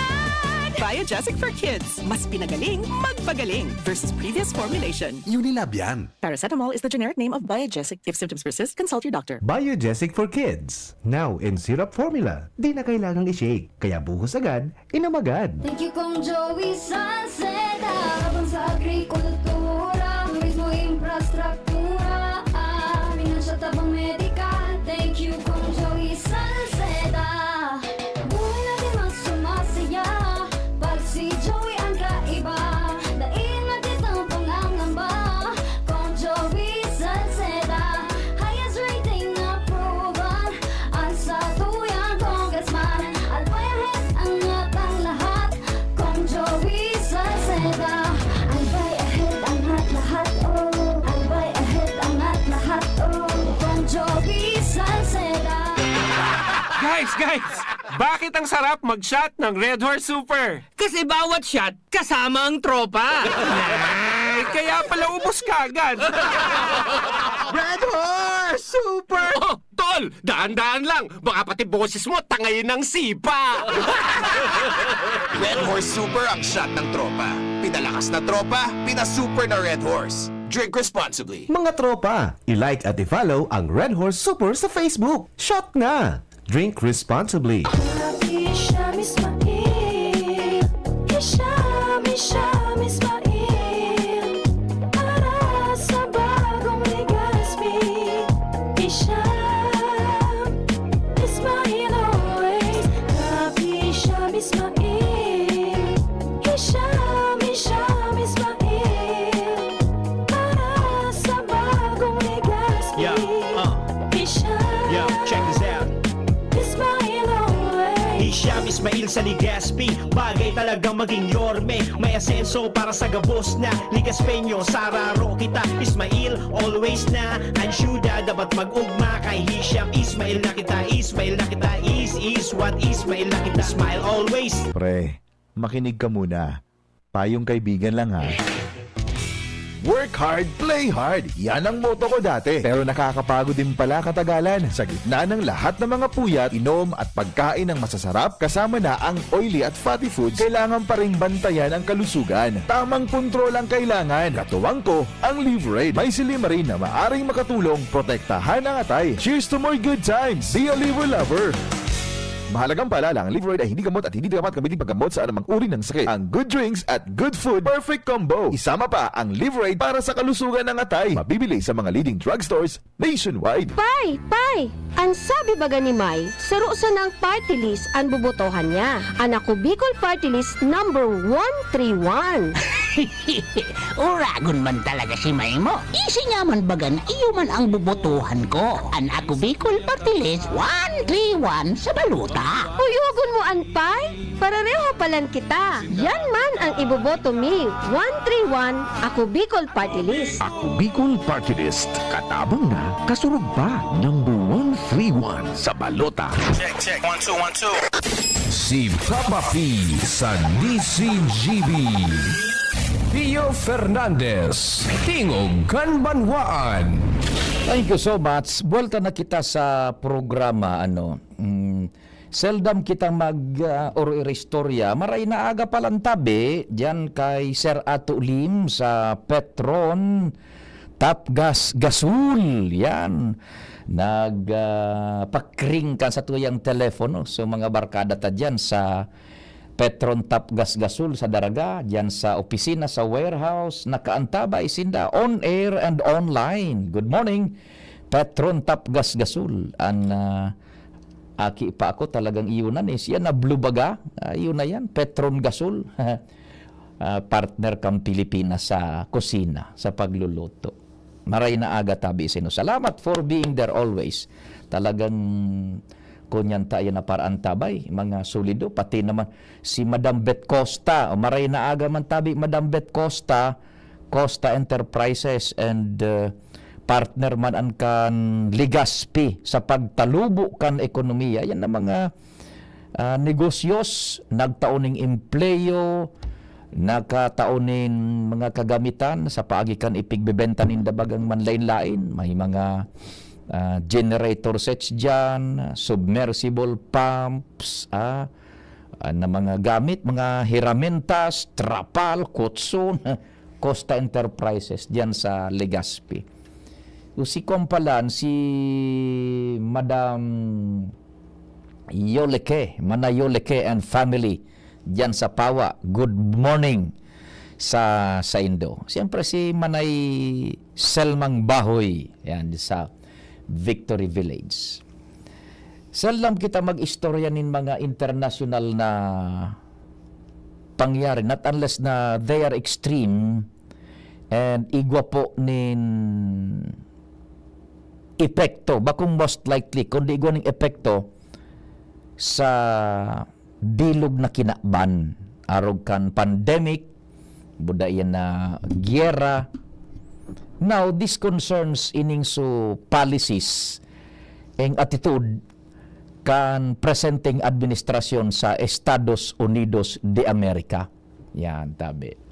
Biogesic for Kids, mas pinagaling, magpagaling versus previous formulation. Unilab yan. Paracetamol is the generic name of Biogesic. If symptoms persist, consult your doctor. Biogesic for Kids. Now in syrup formula. Di na kailangang i-shake. Kaya buhos agad, inom agad. Thank you, Kong Joey Salceda. Habang sa agrikultura, turismo, infrastruktura, ah, pinansyal, tabang medikal. Thank you, Kong Joey Salceda. Buhay natin mas sumasaya pag si Joey ang kaiba. Dai na kitang pangangamba, Kong Joey Salceda. Highest rating na proven, ang satuyang congressman. Albay ahead, angat ang lahat, Kong Joey Salceda. Albay ahead, angat lahat, oh. Albay ahead, angat lahat, oh. Kong Joey Salceda. Guys, guys! Bakit ang sarap mag-shot ng Red Horse Super? Kasi bawat shot, kasama ang tropa. Ay, kaya pala ubos ka agad. Red Horse Super! Oh, tol! Daan-daan lang! Baka pati boses mo, tangay ng sipa! Red Horse Super ang shot ng tropa. Pinalakas na tropa, pinasuper na Red Horse. Drink responsibly. Mga tropa, i-like at i-follow ang Red Horse Super sa Facebook. Shot na! Drink responsibly. Hisham Ismail. Hisham, Hisham Ismail. Para sa bagong Legazpi. Hisham Ismail always. Rap Hisham Ismail. Hisham, Hisham Ismail. Para sa bagong Legazpi. Yeah, uh. Hisham Yo, check this out. Ismail always. Siyam Ismail sa Legazpi, bagay talagang maging yorme. May asenso para sa gabos na Legaspeño. Sararo kita, Ismail, always na. Ansyuda, dapat mag-ugma. Kay Hisham Ismail na kita, Ismail na kita. Is, is what Ismail na kita. Smile always. Pre, makinig ka muna. Payong kaibigan lang ha. Work hard, play hard. Yan ang motto ko dati. Pero nakakapagod din pala katagalan. Sa gitna ng lahat ng mga puyat, inom at pagkain ng masasarap, kasama na ang oily at fatty foods, kailangan pa ring bantayan ang kalusugan. Tamang kontrol ang kailangan. Katuwang ko, ang Liverade. May silymarin na maaring makatulong protektahan ang atay. Cheers to more good times! Be a Liver Lover! Mahalagang paalala, ang Liverade ay hindi gamot at hindi dapat gamitin paggamot sa anumang uri ng sakit. Ang good drinks at good food, perfect combo. Isama pa ang Liverade para sa kalusugan ng atay. Mabibili sa mga leading drugstores nationwide. Pay! Pay! An sabi baga ni May, saro sanang party list an bobotohan niya. An Ako Bicol Party List number one three one. Uragon man talaga si May mo. Isi niya man baga na iyo man ang bobotohan ko. An Ako Bicol Party List one three one sa balota. Kuyogon mo an Pay? Parareho palan kita. Yan man ang iboboto mi, one three one, Ako Bicol Party List. Ako Bicol Party List. Katabang na, kasurog pa. Number one three one sa balota. Check, check. One, two, one, two. Si Papa P sa D C G B. Pio Fernandez, Tingog kan Banwaan. Thank you so much. Buwelta na kita sa programa, ano. Mm, seldom kita mag, ah, or iristorya. Maray na aga palan tabi, diyan kay Sir Ato Lim sa Petron Tapgas Gasol. Yan. Nag, ah, pakring kan satuyang telepono. So, mga barkada ta diyan sa Petron Tapgas Gasol sa Daraga, diyan sa opisina, sa warehouse, nakaantabay sinda on air and online. Good morning, Petron Tapgas Gasol. An, ah, aki pa ako, talagang iyo na ni. Siya na blue baga. Ah, iyo na yan, Petron Gasol. Ah, partner kang Pilipinas sa kusina, sa pagluluto. Maray na aga tabi sino. Salamat for being there always. Talagang kunyan tayo na paraantabay, mga solido. Pati naman si Madam Beth Costa. O, maray na aga man tabi, Madam Beth Costa, Costa Enterprises and, uh, partner man an kan Legazpi sa pagtalubo kan ekonomiya. Yan ang mga, ah, negosyo, nagtao ning empleyo, nakatao nin mga kagamitan sa paagi kan ipigbebenta ninda bagang manlain-lain. May mga, ah, generator sets diyan, submersible pumps, ah, ah, na mga gamit, mga heramentas, trapal, kutson, Costa Enterprises diyan sa Legazpi. O si Kompalan, si Madam Yoleke, Mana Yoleke and family diyan sa Pawa. Good morning sa saindo. Siyempre si Manay Selmang Bahoy, yan sa Victory Village. Seldom kita mag-istorya nin mga internasyonal na pangyayari, not unless na they are extreme and igwa po nin epekto, bakong most likely, kundi igwa nin epekto sa bilog na kinaban, arog kan pandemic, buda iyan na giyera. Now, this concerns ining so policies, ang attitude kan presenteng administrasyon sa Estados Unidos de America. Yan, tabi.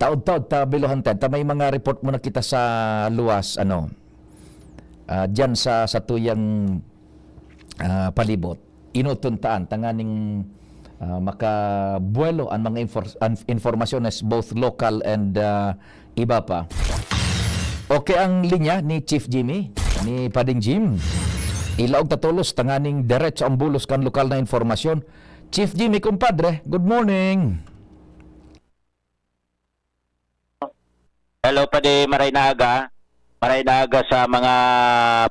Taod-taod ta biluhan ta. Ta may mga report muna kita sa luwas, ano, ah, diyan sa, sa tuyang, ah, palibot. Inutuntaan, tanganing, ah, makabuwelo ang mga infor-, an-, informasyones, both local and, ah, iba pa. Okay ang linya ni Chief Jimmy, ni Pading Jim. Ilaog ta tolos, tanganing diretso ang bulos kan lokal na informasyon. Chief Jimmy, kumpadre, good morning. Hello, Padi. Maray na aga. Maray na aga sa mga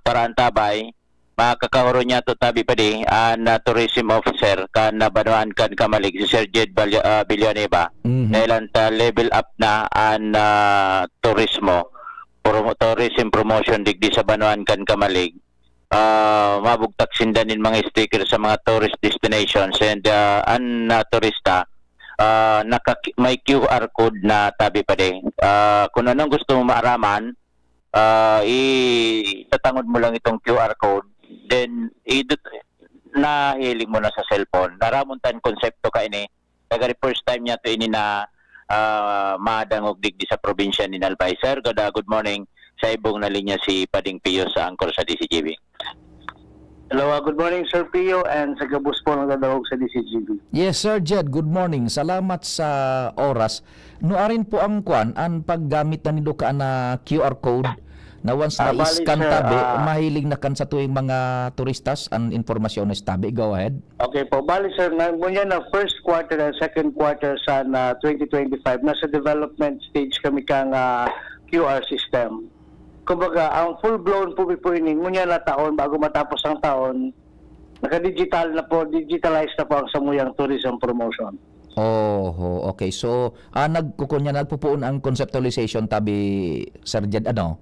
paraantabay. Makakahuro niya to tabi, Padi, an, ah, tourism officer kan, ah, banwaan kan Camalig, si Sir Jed Balya-, ah, Villanueva. Mhm. Dahil ang ta level up na an, ah, turismo, promo-, tourism promotion digdi sa banwaan kan Camalig. ah, mabugtak sinda nin mga sticker sa mga tourist destinations, and, ah, an, ah, turista, ah, naka-, may Q R code na tabi pa din. Ah, kung anong gusto mo maaraman, ah, itatangod mo lang itong Q R code, then idut-, nahiling mo na sa cellphone. Aramon ta an konsepto kaini, kagari first time niyato ini na, ah, madangog digdi sa probinsya nin Albay. Sir, good, ah, good morning. Sa ibong na linya si Pading Pio sa Angkor sa D C G B. Hello, ah, good morning, Sir Pio, and sa gabos po nagdadangog sa D C G B. Yes, Sir Jed, good morning. Salamat sa oras. Nuarin po ang kwan, ang paggamit na nindo ka na Q R code na once Ah, bali, na-scan sir, tabi, ah, mahiling na kan sa tuwing mga turistas ang impormasyon na tabi. Go ahead. Okay po. Bali, sir, na, ngunyan na first quarter and second quarter sa na twenty twenty-five, nasa development stage kami kang, ah, Q R system. Kumbaga, ang full-blown po, po ini, ngunyan na taon, bago matapos ang taon, naka-digital na po, digitalized na po ang samuyang tourism promotion. Oho, okay. So, ah, nagkukunya, nagpupuon ang conceptualization tabi, Sir Jed, ano?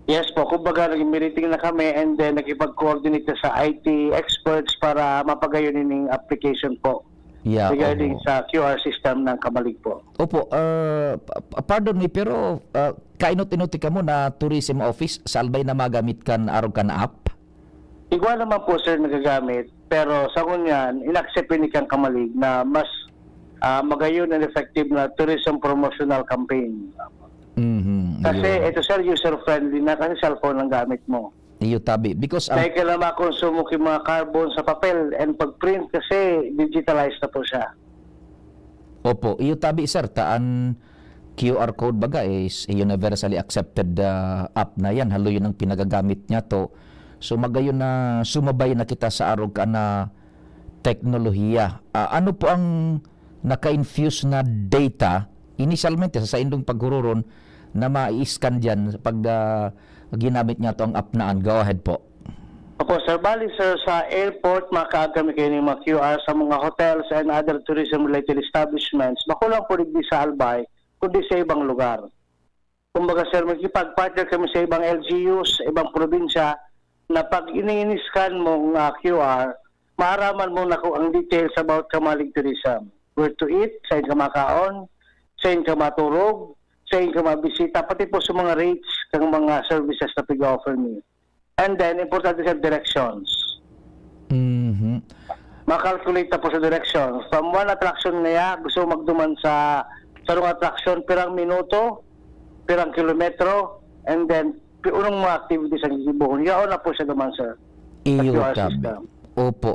Yes po, kumbaga, nag-meeting na kami and then nakipag-coordinate na sa I T experts para mapagayon ining application po Yeah, regarding oho. sa Q R system ng Kamalig po. Opo, ah, pa-, pa-, pardon me, pero, ah, kainot-inot kamo na tourism office sa Albay na magamit kan arog kan app? Igwa naman po, sir, nagagamit, pero sa ngunyan, in-accept ini kan Kamalig na mas, ah, magayon and effective na tourism promotional campaign. Mhm, Kasi iyo. ito, sir, user-friendly na kasi cellphone ang gamit mo. Iyo tabi. Because ang Dahil ka na makonsumo ki mga carbon sa papel and pag-print kasi digitalized na po siya. Opo, iyo tabi, sir, ta an Q R code baga is universally accepted, ah, app na yan. Haloy yun ang pinagagamit niya to. So, magayon na sumabay na kita sa arog ka na teknolohiya. Ah, ano po ang naka-infuse na data, inisyalmente sa saindong paghururon, na mai-scan diyan pag, ah, ginamit niya to ang app na an? Go ahead po. Opo, sir. Bali, sir, sa airport, makakaag kami kayo ng mga Q R sa mga hotels and other tourism-related establishments. Bako lang po digdi sa Albay, kundi sa ibang lugar. Kumbaga, sir, makikipag-partner kami sa ibang L G Us, ibang probinsya, na pag ini-scan mo ang, ah, Q R, maaraman mo na kung ang details about Kamalig Tourism. Where to eat, saan ka makaon, saan ka maturog, saan ka mabisita, pati po sa mga rates ng mga services na pig-offer niyo. And then, importante sa directions. Mhm. Makalculate na po sa directions. From one attraction niya, gusto mo magduman sa sarong attraction, pirang minuto, pirang kilometro, and then, pi-, unong mga activities ang gigibohon. Yaon na po siya duman, sir. Sa Iyo, Q R tabi. system. Opo.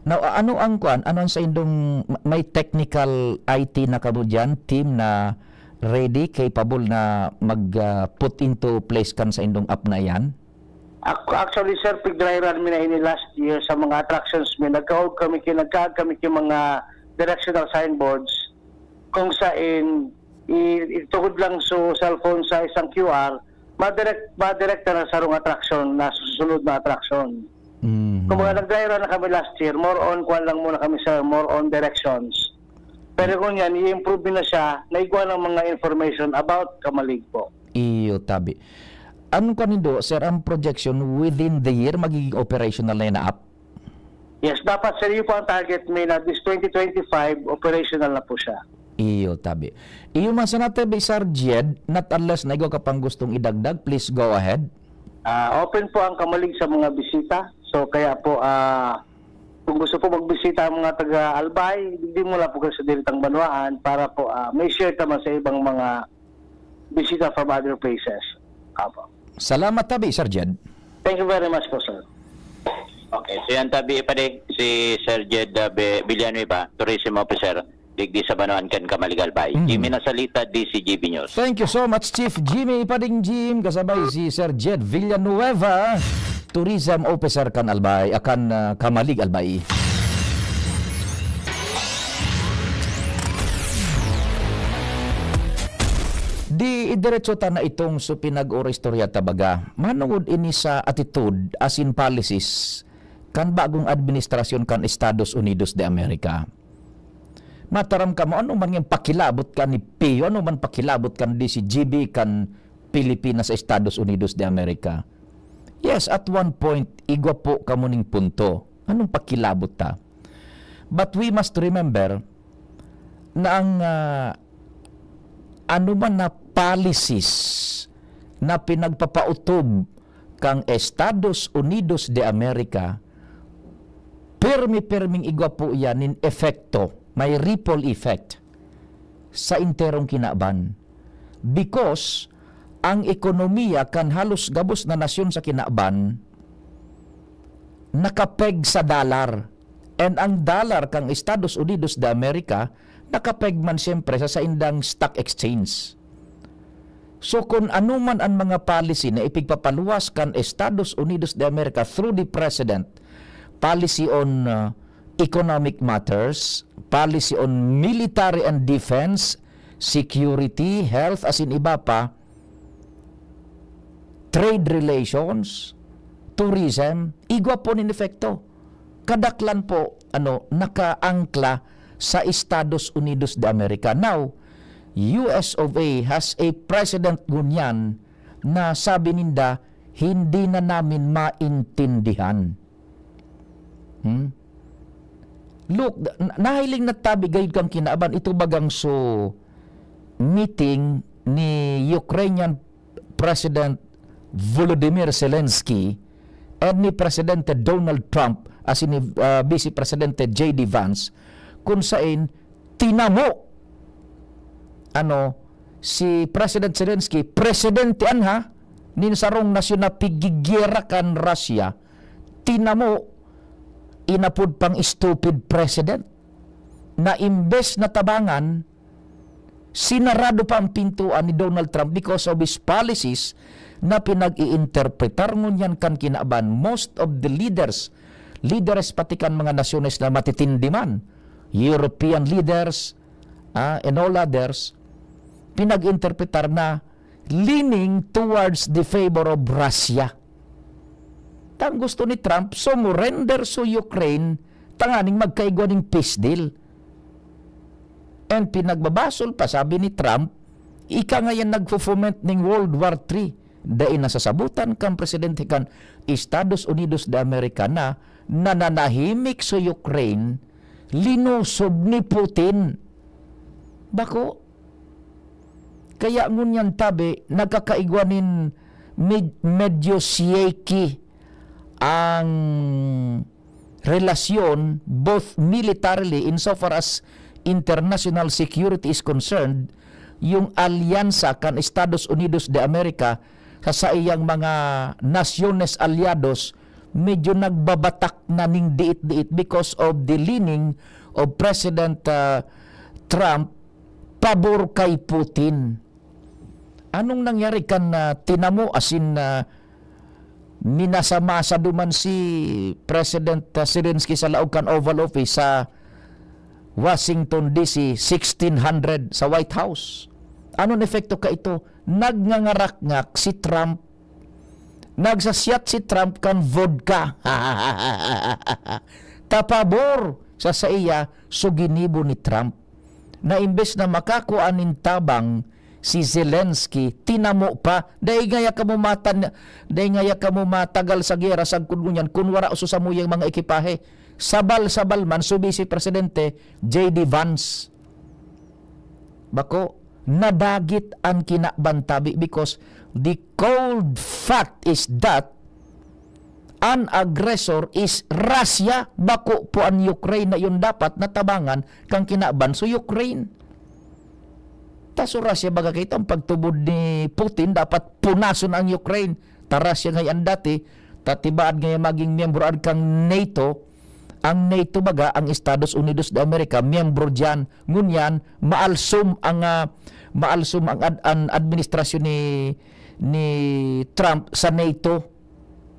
Now, a-, ano ang kwan? Ano ang sa indong ma-, may technical I T na kamo diyan, team na ready, capable na mag, ah, put into place kan sa indong app na iyan? Ac-, actually, sir, pig-dry run mi na ini last year sa mga attractions mi. Nagkaog kami ki-, nagkaag kami ki mga directional signboards kung sain i-, itugod lang so cellphone sa isang Q R, madirect, madirekta na sarong attraction na susunod na attraction. Mhm. Kumbaga, nag-dry run na kami last year, more on, kwan lang muna kami, sir, more on directions. Pero kung yan, i-improve na siya, naigwa ng mga information about Kamalig po. Iyo, tabi. Ang kwan nindo, sir, ang projection within the year, magiging operational na yan na app? Yes, dapat, sir, yun po ang target mi na this twenty twenty-five, operational na po siya. Iyo, tabi. Iyo man sana, tabi, Sir Jed, not unless na ikaw ka pang gustong idagdag, please go ahead. Ah, open po ang Kamalig sa mga bisita. So, kaya po, ah, kung gusto po magbisita ang mga taga Albay, di mo lang po sa diritang banwaan para po, ah, may share naman sa ibang mga bisita from other places. Apo. Salamat tabi, Sir Jed. Thank you very much po, sir. Okay, so yan tabi pa din si Sir Jed, uh, Be-, Villanueva, Tourism Officer, digdi sa Banwaan kan Kamalig, Albay. Mhm. Jimmy Nasalita, D C G B News. Thank you so much, Chief Jimmy Ipading Jim, kasabay si Sir Jed Villanueva, Tourism Officer kan Albay, akan, uh, Kamalig, Albay. Di idiretso ta na itong so pinag-oristorya ta baga. Manungod ini sa attitude asin policies kan bagong administrasyon kan Estados Unidos de America. Mataram kamo, ano man nga pakilabot kan ni Pio, ano man pakilabot kan D C G B kan Pilipinas sa Estados Unidos de America. Yes, at one point, igwa po kamo ning punto. Anong pakilabot ta? But we must remember na ang, ah, ano man na policies na pinagpapautob kang Estados Unidos de America, pirmi-pirming igwa po iyan nin epekto, may ripple effect sa enterong kinaban. Because ang ekonomiya kan halos gabos na nasyon sa kinaban nakapeg sa dollar. And ang dollar kang Estados Unidos de America nakapeg man siyempre sa saindang stock exchange. So, kun ano man an mga policy na ipigpapaluwas kan Estados Unidos de America through the president, policy on, uh, economic matters, policy on military and defense, security, health, asin iba pa, trade relations, tourism, igwa po nin epekto. Kadaklan po, ano, nakaangkla sa Estados Unidos de America. Now, U S of A has a president ngunyan na sabi ninda, "Hindi na namin maintindihan." Hmm? Look, na-, nahiling na tabi gayud kang kinaban, ito bagang so meeting ni Ukrainian President Volodymyr Zelensky and ni Presidente Donald Trump, asin ni, ah, Vice Presidente J D Vance, kun sain tinamo, ano, si President Zelensky, presidente an ha, nin sarong nasyon na pigigyera kan Russia, tinamo, inapod pang stupid president, na imbes na tabangan, sinarado pa ang pintuan ni Donald Trump because of his policies na pinag-iinterpretar ngunyan kan kinaban. Most of the leaders, leaders pati kan mga nasyones na matitindi man, European leaders, ah, and all others, pinag-interpretar na leaning towards the favor of Russia. Tang gusto ni Trump, sumurender so Ukraine, tanganing magkaigwa ning peace deal. And pinagbabasol pa, sabi ni Trump, ika ngayan nagfo-foment ning World War Three. Dai nasasabutan kan presidente kan Estados Unidos de America na nananahimik sa Ukraine, linosob ni Putin. Bako. Kaya ngunyan tabi, nagkakaigwa nin med-, medyo shaky ang relasyon, both militarily, insofar as international security is concerned, yung alyansa kan Estados Unidos de America sa saiyang mga nasyones alyados, medyo nagbabatak na ning diit-diit because of the leaning of President, ah, Trump pabor kay Putin. Anong nangyari kan, ah, tinamo, asin, ah, minasa-masa duman si President, ah, Zelensky sa laog kan Oval Office sa Washington D C, sixteen hundred sa White House? Anong epekto kaito? Nagngangarakngak si Trump. Nagsasyat si Trump kan vodka. Ta pabor sa saiya, so ginibo ni Trump na imbes na makakua nin tabang si Zelensky, tinamo pa. Dai ngaya kamo matan-, dai ngaya kamo matagal sa gera sagkod ngunyan kun wara so samuyang mga ekipahe. Sabal-sabal man so Vice Presidente J D Vance. Bako, nadagit an kinaban tabi because the cold fact is that an aggressor is Russia, bako po an Ukraine na yun dapat natabangan kang kinaban so Ukraine. Ta so Russia baga kaito, ang pagtubod ni Putin dapat punason ang Ukraine. Ta Russia ngay an dati, ta tibaad ngay maging miyembro ad kang NATO, ang NATO baga, ang Estados Unidos de America, miyembro diyan. Ngunyan, maalsom ang, ah, maalsom ang ad-, an administrasyon ni, ni Trump sa NATO.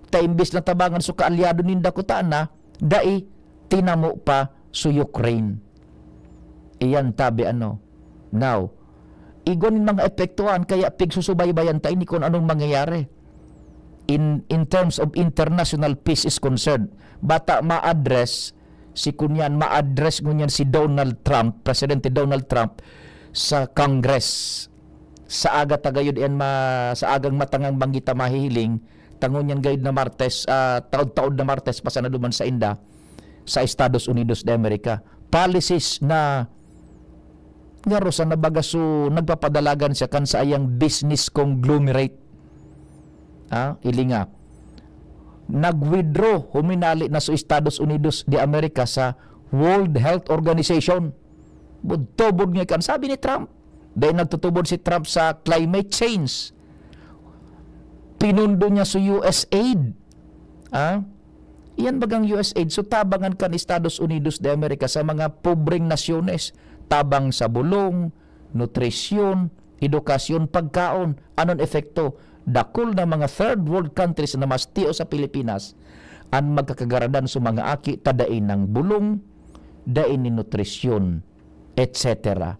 Ta imbis na tabangan so kaalyado ninda kutana, dai, tinamo pa so Ukraine. Iyan tabi ano. Now, igwa nin mga epektuhan, kaya pigsusubaybayan ta ini kun anong mangyayari in, in terms of international peace is concerned. Bata ma-address si kunyan, ma-address ngunyan si Donald Trump, Presidente Donald Trump, sa Congress. Sa aga ta gayud yan ma-, sa agang matangang banggi ta mahihiling, Tangon yan gayod na Martes, ah, taod-taod na Martes pa sana duman sa inda, sa Estados Unidos de America. Policies na garo sa nabagaso, nagpapadalagan siya kan saiyang business conglomerate. Ah, ilinga. Nag-withdraw, huminali na sa Estados Unidos de America sa World Health Organization. Budtobod nga kan, sabi ni Trump. Dahil nagtutubod si Trump sa climate change. Pinundo niya sa U S aid. Ah? Iyan bagang U S aid, so tabangan kan Estados Unidos de America sa mga pobreng nasyones, tabang sa bulong, nutrisyon, edukasyon, pagkaon. Anon epekto? Dakul na mga third world countries na mas tio sa Pilipinas, an magkakagaradan sa mga aki ta dai nang bulong, dai ni nutrisyon, et cetera.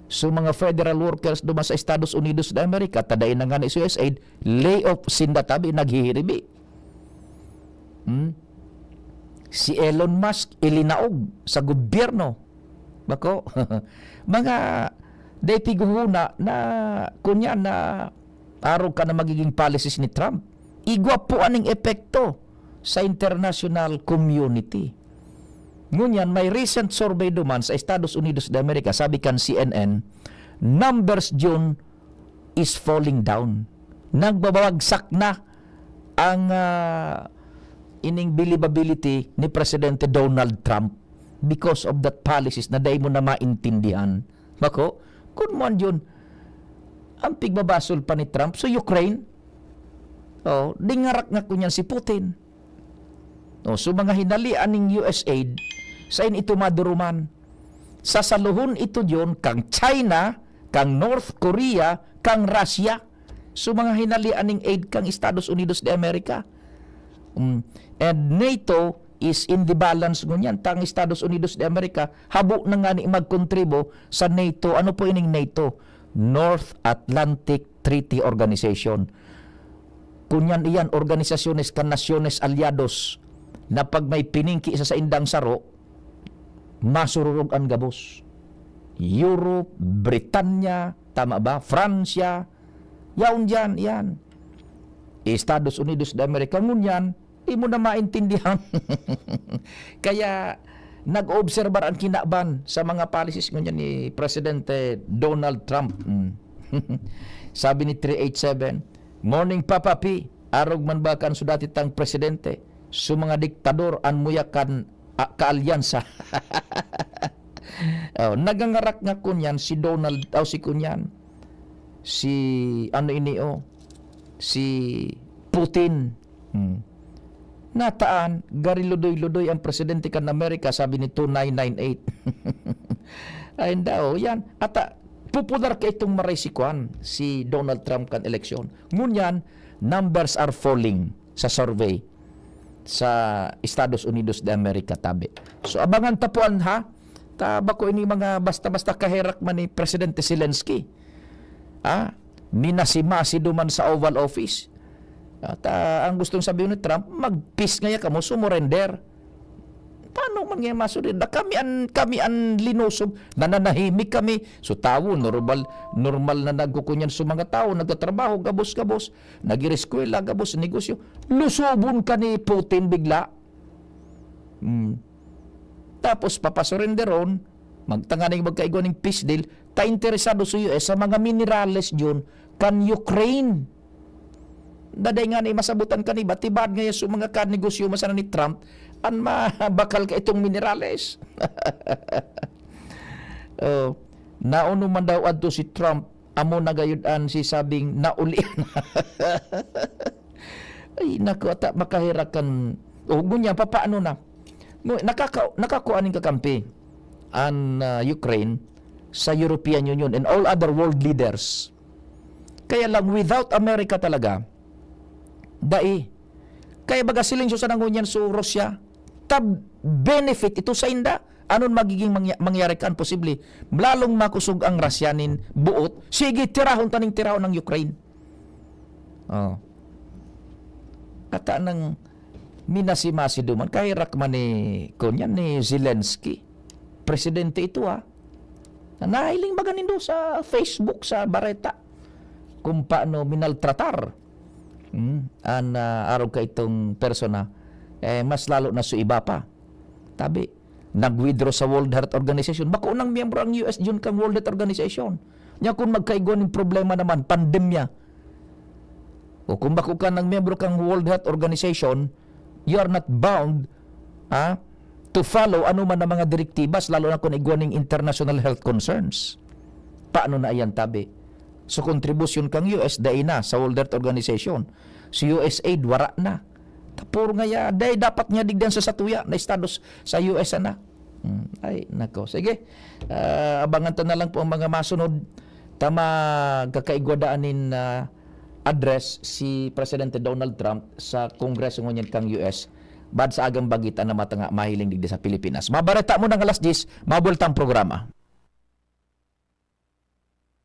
So, mga federal workers duman sa Estados Unidos de America, ta dai na ngani sa U S aid, lay off sinda tabi, naghihiribi. Hmm? Si Elon Musk, ilinaog sa gobyerno. Bako, mga dai tiguhona na, kunya na arog ka na magiging policies ni Trump. Igwa po aning epekto sa international community. Ngunyan, may recent survey duman sa Estados Unidos de America, sabi kan C N N, numbers June is falling down. Nagbabagsak na ang, ah, ining believability ni Presidente Donald Trump because of that policies na dai mo na maintindihan. Bako, kun mo an June, ang pigbabasol pa ni Trump sa Ukraine, oh, dingarak nga kunyan si Putin. Oh, so mga hinalian ning U S aid, sain ito maduruman? Sasaluhon ito diyon kang China, kang North Korea, kang Russia. So mga hinalian ning aid kang Estados Unidos de America. Mm. And NATO is in the balance ngunyan. Tang Estados Unidos de America, habo na nga ni magkontribo sa NATO. Ano po ining NATO? North Atlantic Treaty Organization. Kunyan iyan, organisasyones kan Nasyones Alyados na pag may piningki sa saindang saro, masururog an gabos. Europe, Britanya, tama ba? Fransya, yaon diyan, iyan. Estados Unidos de America, ngunyan, di mo na maintindihan. Kaya, nag-oobserbar ang kinaban sa mga policies ngunyan ni Presidente Donald Trump. Mm. Sabi ni three eight seven, "Morning, Papa P. Arog man ba kan su dati tang presidente? Su mga diktador an muya kan, ah, kaalyansa." Oh, nagangarak nga kunyan si Donald, aw si kunyan, si ano ini, oh, si Putin. Hmm. Nataan, gari ludoy-ludoy ang presidente kan Amerika, sabi ni two nine nine eight. Ay, daw, yan. At, ah, popular ka itong maray si Kwan, si Donald Trump kan eleksyon. Ngunyan, numbers are falling sa survey sa Estados Unidos de America, tabi. So, abangan ta po an, ha? Ta, bako ini mga basta-basta kaherak man ni Presidente Zelensky. Ah, minasi-masi duman sa Oval Office. At, ah, ang gustong sabihin ni Trump, mag-peace ngaya kamo, sumurrender. Paano man ngaya masurrender? Kami an, kami an linusob, nananahimik kami. So, tawo, normal, normal na nagkukunyan sa mga tawo, nagtatrabaho, gabos-gabos, nag-ireskwela, gabos, negosyo. Lusobon ka ni Putin bigla. Hmm. Tapos, papasurenderon, magtanganing magkaigwa ning peace deal, ta interesado sa U S sa mga minerales diyon kan Ukraine. Daday nga ni masabutan kan iba, tibaad ngaya sa mga kanegosyo masana ni Trump, an mabakal ka itong minerales. Oh, naono man daw adto si Trump, amo na gayud an sisabing naulian. Ay, naku, ata makaherakan. O, ngunyan, papaano na? Ngu-, nakaka-, nakakuha ning kakampi an, ah, Ukraine sa European Union and all other world leaders. Kaya lang, without America talaga, dai. Kaya baga silensyo sa nangunyan sa Russia, tab benefit ito sa inda. Anon magiging mangya-, mangyari kan posible? Lalong makusog ang Russia nin buot. Sige, tirahon taning tirahon ang Ukraine. Oh. Ata nang minasi-masi duman, kaherak man ni, kunyan, ni Zelensky. Presidente ito, ha. Nahiling baga nindo sa Facebook, sa bareta, kung paano minaltratar Hmm, an, ah, arog kaitong persona, eh, mas lalo na su iba pa. Tabi, nag-withdraw sa World Health Organization. Bako nang miyembro ang U S diyon kan World Health Organization. Nya kun magkaigwa nin problema naman, pandemya, o kung bako ka nang miyembro kan World Health Organization, you are not bound, ah, to follow ano man ang mga direktibas, lalo na kung igwa ning international health concerns. Paano na iyan, tabi? So, kontribusyon kang U S dai na sa World Health Organization. Si U S aid, wara na. Tapor nga ya, dai dapat nga digdan sa satuya na estados sa U S na. Hmm, ay, nako. Sige, ah, abangan ta na lang po ang mga masunod. Ta magkakaigwa daan nin, ah, address si Presidente Donald Trump sa Kongreso ngunyan kang U S. Bad sa agang bagita na mata nga mahiling digdi sa Pilipinas. Mabareta mo ng alas diyes, mabuelta ang programa.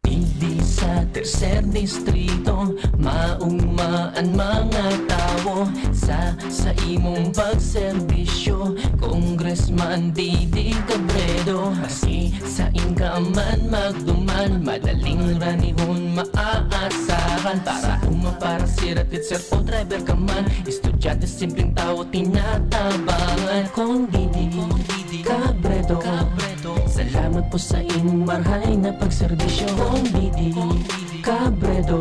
Digdi sa Tercer Distrito, maugma an mga tawo sa, sa imong pagserbisyo, Congressman Didi Cabredo. Maski sain ka man magduman, madaling ranihon maaasahan. Para uma, para sira, teacher o driver ka man, estudyante, simpleng tawo, tinatabangan. Kong Didi Cabredo, salamat po sa inyong marhay na pagserbisyo. Kong Didi Cabredo,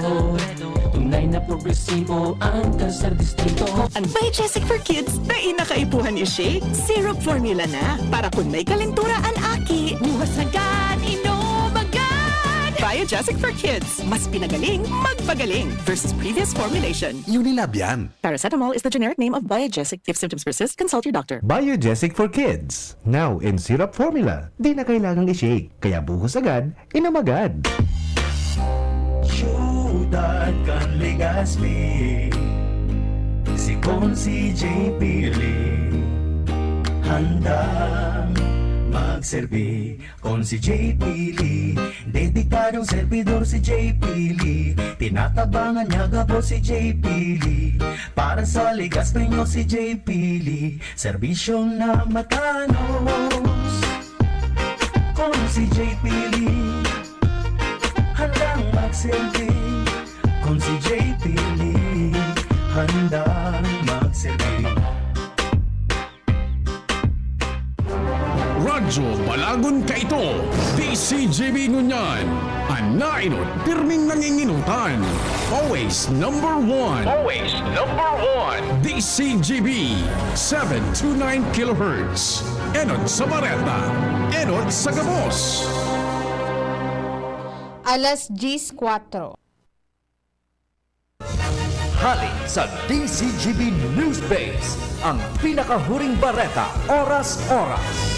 tunay na progresibo ang Tercer Distrito. An Biogesic for Kids, dai na kaipuhan i-shake. Syrup formula na. Para kun may kalentura an aki, buhos agad, inom agad! Biogesic for Kids, mas pinagaling, magpagaling versus previous formulation. Unilab yan. Paracetamol is the generic name of Biogesic. If symptoms persist, consult your doctor. Biogesic for Kids, now in syrup formula. Di na kailangang i-shake, kaya buhos agad, inom agad. Siyudad kan Legazpi, si Consi J P Lee, handang magserbi. Consi J P Lee, dedikadong servidor si J P Lee. Tinatabangan niya gabos si J P Lee. Para sa Legazpi nyo si J P Lee, serbisyong na matanos. Consi J P Lee, handang magserbi. Consi J P Lee, handang magserbi. Radyo Balagon kaito, D C G B ngunyan. An naenot, pirming nanginginotan. Always number one. Always number one. D C G B, seven two nine kilohertz. Enot sa bareta, enot sa gabos. Alas diyes kwatro. Hale sa D C G B News Base, ang pinakahuring bareta, oras-oras.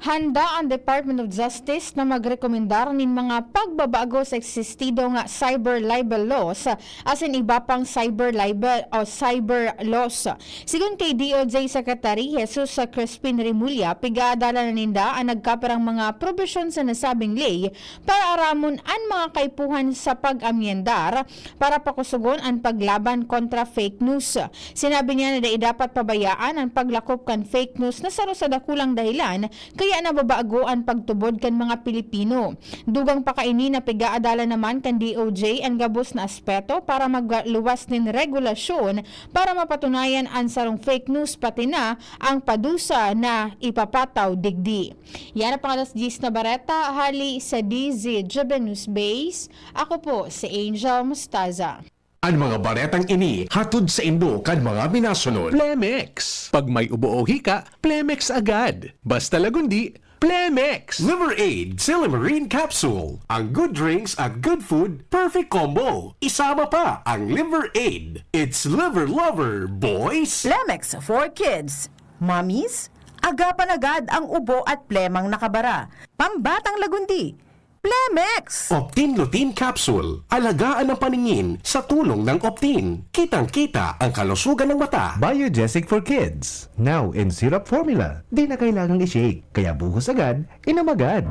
Handa ang Department of Justice na magrekomendar nin mga pagbabago sa existido nga cyber libel laws asin iba pang cyber libel o cyber laws. Sigon kay D O J Secretary Jesus Crispin Remulla, pigaadalan na ninda an nagkapirang mga probisyon sa nasabing ley para aramon an mga kaipuhan sa pag-amyendar para pakusogon an paglaban kontra fake news. Sinabi niya na dai dapat pabayaan an paglakop kan fake news na saro sa dakulang dahilan kaya nababago an pagtubod kan mga Pilipino. Dugang pa kaini na pigaadalan naman kan D O J an gabos na aspeto para magluwas nin regulasyon para mapatunayan an sarong fake news pati na ang padusa na ipapataw digdi. Yan ang pang-alas diyes na bareta, hali sa D Z G B News Base. Ako po si Angel Mostaza. An mga baretang ini hatod saindo kan mga minasunod. Plemex. Pag may ubo o hika, Plemex agad. Basta Lagundi, Plemex. Liver Aid, Silymarin Capsule. Ang good drinks at good food, perfect combo. Isama pa ang Liver Aid. It's Liver Lover, boys! Plemex for kids. Mommies, agapan agad ang ubo at plemang nakabara. Pambatang Lagundi, Plemex! Optin Lutein Capsule. Alagaan ang paningin sa tulong ng Optin. Kitang-kita ang kalusugan ng mata. Biogesic for Kids. Now in syrup formula. Di na kailangang i-shake. Kaya buhos agad, inom agad.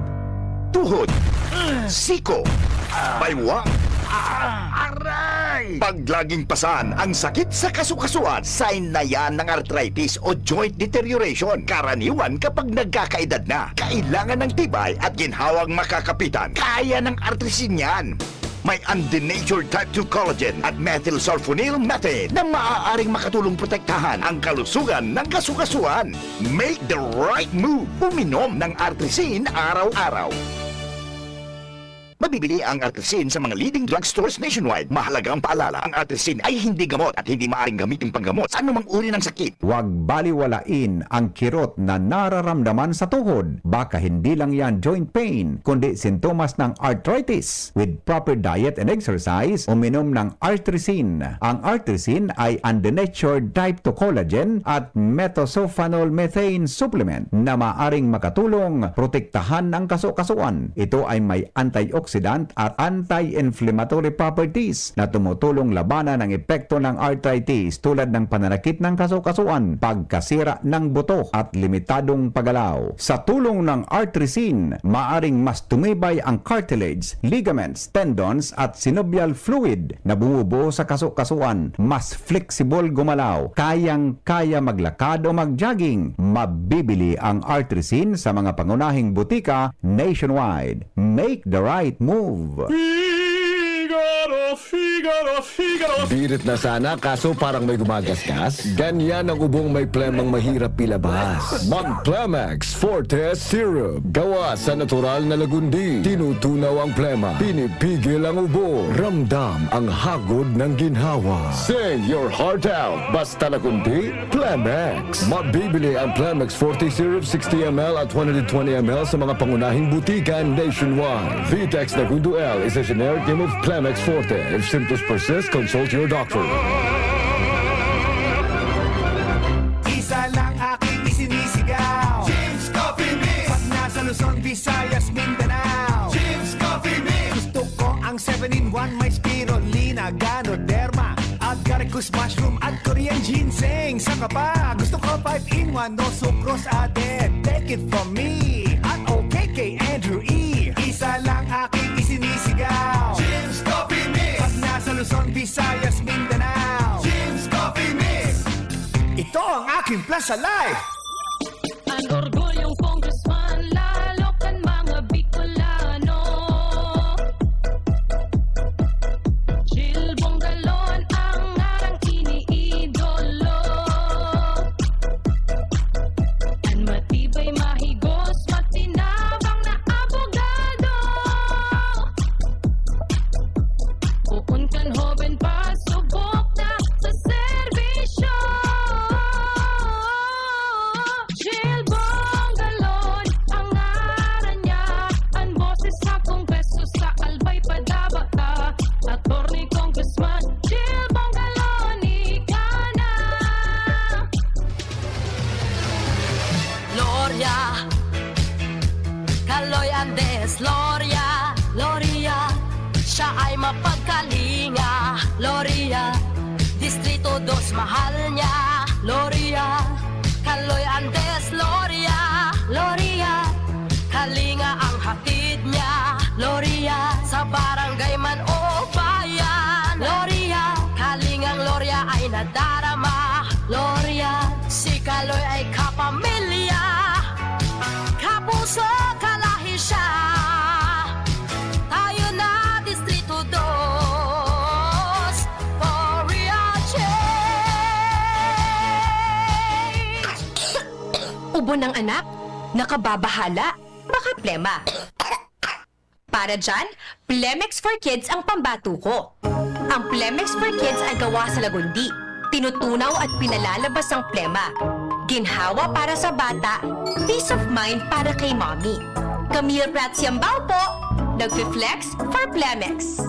Tuhod. Siko. Baywa. Aray! Pag laging pasan ang sakit sa kasukasuan, sign na yan ng arthritis o joint deterioration. Karaniwan kapag nagkakaedad na. Kailangan ng tibay at ginhawang makakapitan. Kaya ng artrisin yan. May undenatured type two collagen at methylsulfonyl methane na maaaring makatulong protektahan ang kalusugan ng kasukasuan. Make the right move. Uminom ng Artrisin araw-araw. Mabibili ang Artrisin sa mga leading drugstores nationwide. Mahalagang paalala, ang Artrisin ay hindi gamot at hindi maaaring gamitin panggamot sa anumang uri ng sakit. Huwag baliwalain ang kirot na nararamdaman sa tuhod. Baka hindi lang yan joint pain, kundi sintomas ng arthritis. With proper diet and exercise, uminom ng Artrisin. Ang Artrisin ay undenatured type two collagen at methylsulfonyl methane supplement na maaring makatulong protektahan ang kaso-kasuan. Ito ay may antioxidant at anti-inflammatory properties na tumutulong labanan ang epekto ng arthritis tulad ng pananakit ng kaso-kasuan, pagkasira ng buto at limitadong paggalaw. Sa tulong ng Artrisin, maaring mas tumibay ang cartilage, ligaments, tendons at synovial fluid na bumubuo sa kaso-kasuan. Mas flexible gumalaw, kayang-kaya maglakad o mag-jogging. Mabibili ang Artrisin sa mga pangunahing butika nationwide. Make the right move. Figaro, Figaro, Figaro. Birit na sana, kaso parang may gumagasgas. Ganyan ang ubong may plemang mahirap ilabas. Mag Plemex Forte Syrup. Gawa sa natural na lagundi. Tinutunaw ang plema. Pinipigil ang ubo. Ramdam ang hagod ng ginhawa. Sing your heart out. Basta lagundi, Plemex. Mabibili ang Plemex Forte Syrup sixty M L at one hundred twenty M L sa mga pangunahing butika nationwide. Vitex Nagundo L is a generic name of Plemex Forte. If symptoms persist, consult your doctor. Isa lang aking isinisigaw. James Coffee Mix. Pag nasa Luzon, Visayas, Mindanao. James Coffee Mix. Gusto ko ang seven-in-one, may spirulina, ganoderma, agaricus mushroom at Korean ginseng. Saka pa, gusto ko five-in-one, no sucrose added. Take it from me, at okay kay Andrew E. Isa lang aking isinisigaw. James Coffee Mix. Pag nasa Luzon, Visayas, Mindanao. James Coffee Mix. Ito ang aking plan sa life. An orgulyong congressman, lalo kan mga Bicolano. Jil Bongalon ang ngarang iniidolo. An matibay, mahigos, matinabang na abogado. Poon kan hoben pa, subok na sa serbisyo. Jil Bongalon ang ngaran niya, an boses sa Kongreso sa Albay padaba ta, Attorney Congressman Jil Bongalon, ika na. Gloria, Kaloy Andes, Gloria, Gloria, siya ay mapagkalinga, Gloria, Distrito dos mahal niya, Gloria, Kaloy Andes, Gloria, Gloria, kalinga ang hatid niya, Gloria, sa barangay man o bayan, Gloria, kalingang Gloria ay nadarama, Gloria, si Kaloy ay kapamilya, kapuso, kalahi siya. Tayo na, Distrito dos, for real change. Ubo ng anak, nakababahala, baka plema. Para dyan, Plemex for Kids ang pambato ko. Ang Plemex for Kids ay gawa sa lagundi. Tinutunaw at pinalalabas ang plema. Ginhawa para sa bata, peace of mind para kay mommy. Camille Prats Yambao po, nagfi-flex for Plemex.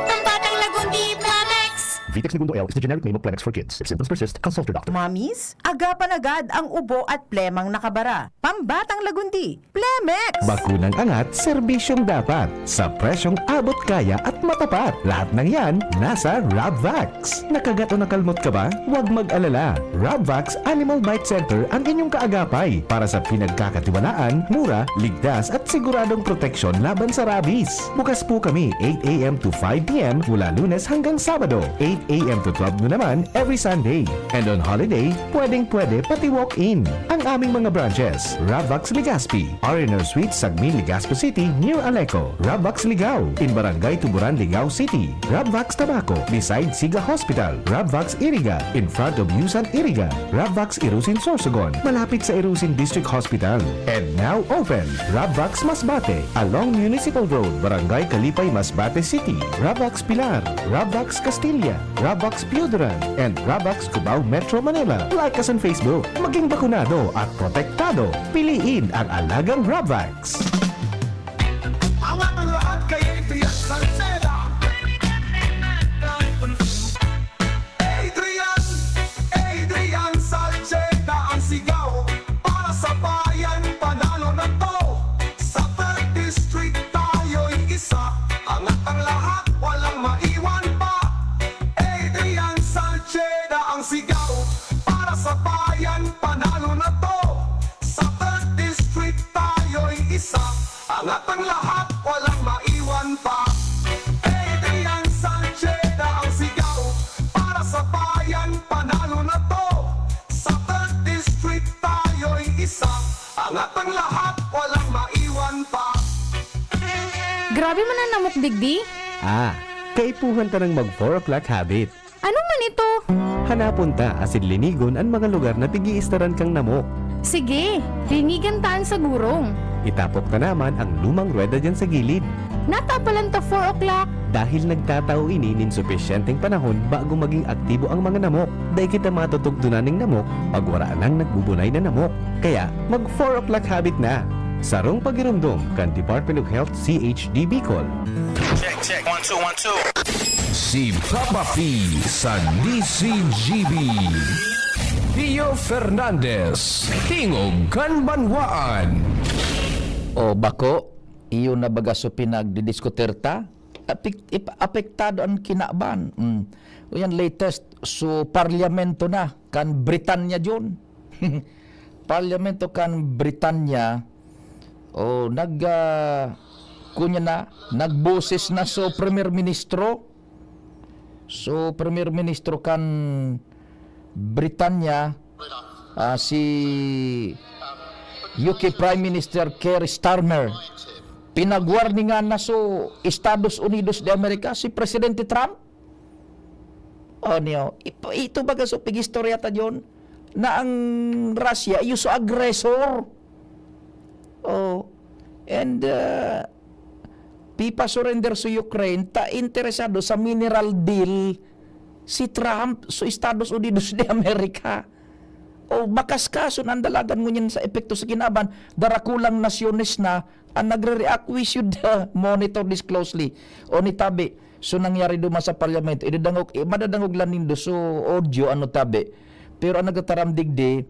Pambatang lagundi, Plemex! Vitex Negundo L is the generic name of Plemex for Kids. If symptoms persist, consult your doctor. Mommies, agapan agad ang ubo at plemang nakabara. Pambatang lagundi, Plemex! Bakunang angat, serbisyong dapat. Sa presyong abot kaya at matapat. Lahat ng yan, nasa Rabvax. Nakagat o nakalmot ka ba? Huwag mag-alala. Rabvax Animal Bite Center ang inyong kaagapay para sa pinagkakatiwalaan, mura, ligtas at siguradong proteksyon laban sa rabies. Bukas po kami eight a m to five p m mula Lunes hanggang Sabado, eight A M to twelve noon naman every Sunday. And on holiday, pwedeng-pwede pati walk-in. Ang aming mga branches, Ravvax Legazpi, R and R Suites, Sagmin, Legazpi City, near Aleco, Ravvax Ligao, in Barangay Tuburan, Ligao City, Ravvax Tabaco, beside Siga Hospital, Ravvax Iriga, in front of Yusan Iriga, Ravvax Irusin Sorsogon, malapit sa Irusin District Hospital. And now open, Ravvax Masbate, along Municipal Road, Barangay Kalipay, Masbate City, Ravvax Pilar, Ravvax Castilla, Ravvax Pioduran, and Ravvax Cubao, Metro Manila. Like us on Facebook. Maging bakunado at protektado. Piliin ang alagang Ravvax. Angat ang lahat kay Adrian Salceda. Adrian, Adrian Salceda ang sigaw. Para sa bayan, panalo na to. Sa third District, tayo'y isa. Angat ang lahat, walang maiwan pa. Adrian Salceda ang sigaw. Para sa bayan, panalo na to. Sa third District, tayo'y isa. Angat ang lahat, walang maiwan pa. Adrian Salceda ang sigaw. Para sa bayan, panalo na to. Sa third District, tayo'y isa. Angat ang lahat, walang maiwan pa. Grabe man ang namok digdi. Ah, kaipuhan ta ng mag four o'clock habit. Ano man ito? Hanapon ta asin linigon an mga lugar na pig-iistaran kang namok. Sige, linigan taan sa gurong. Itapok ta naman ang lumang rweda diyan sa gilid. Natapalan ta four o'clock. Dahil nagtatao ini nin supisyenteng panahon bago maging aktibo ang mga namok. Dai kita matutugtunan ning namok pag wara nang nagbubunay na namok. Kaya, mag four o'clock habit na! Sarong pagiromdom kan Department of Health C H D Bicol. Check, check. One, two, one, two. Si Papa P sa D C G B. Pio Fernandez, Tingog kan Banwaan. O bako, iyo na baga so pinagdidiskutir ta? Apek- ip- apektado an kinaban. Mm. O yan latest, so parlyamento na kan Britanya diyon. Parlyamento kan Britanya, o nag ah, kunya na, nagboses na so Premier Ministro. So Premier Ministro kan Britanya, ah, si U K Prime Minister Keir Starmer. Pinagwarningan na so Estados Unidos de America si Presidente Trump. O niyo, ip- ito baga so pig-istorya ta diyon na ang Russia iyo so aggressor. Oh. And uh, pipa-surrender sa Ukraine ta interesado sa mineral deal si Trump sa Estados Unidos de America. O makaskason ang dalagan ngunyan sa epekto sa kinaban, darakulang nasyones na ang nagre-react, we should uh, monitor this closely. O ni tabi, so nangyari duman sa parliament, idadangog, eh, madadangog lang nindo so audio, ano tabi. Pero ang nagtataram digdi,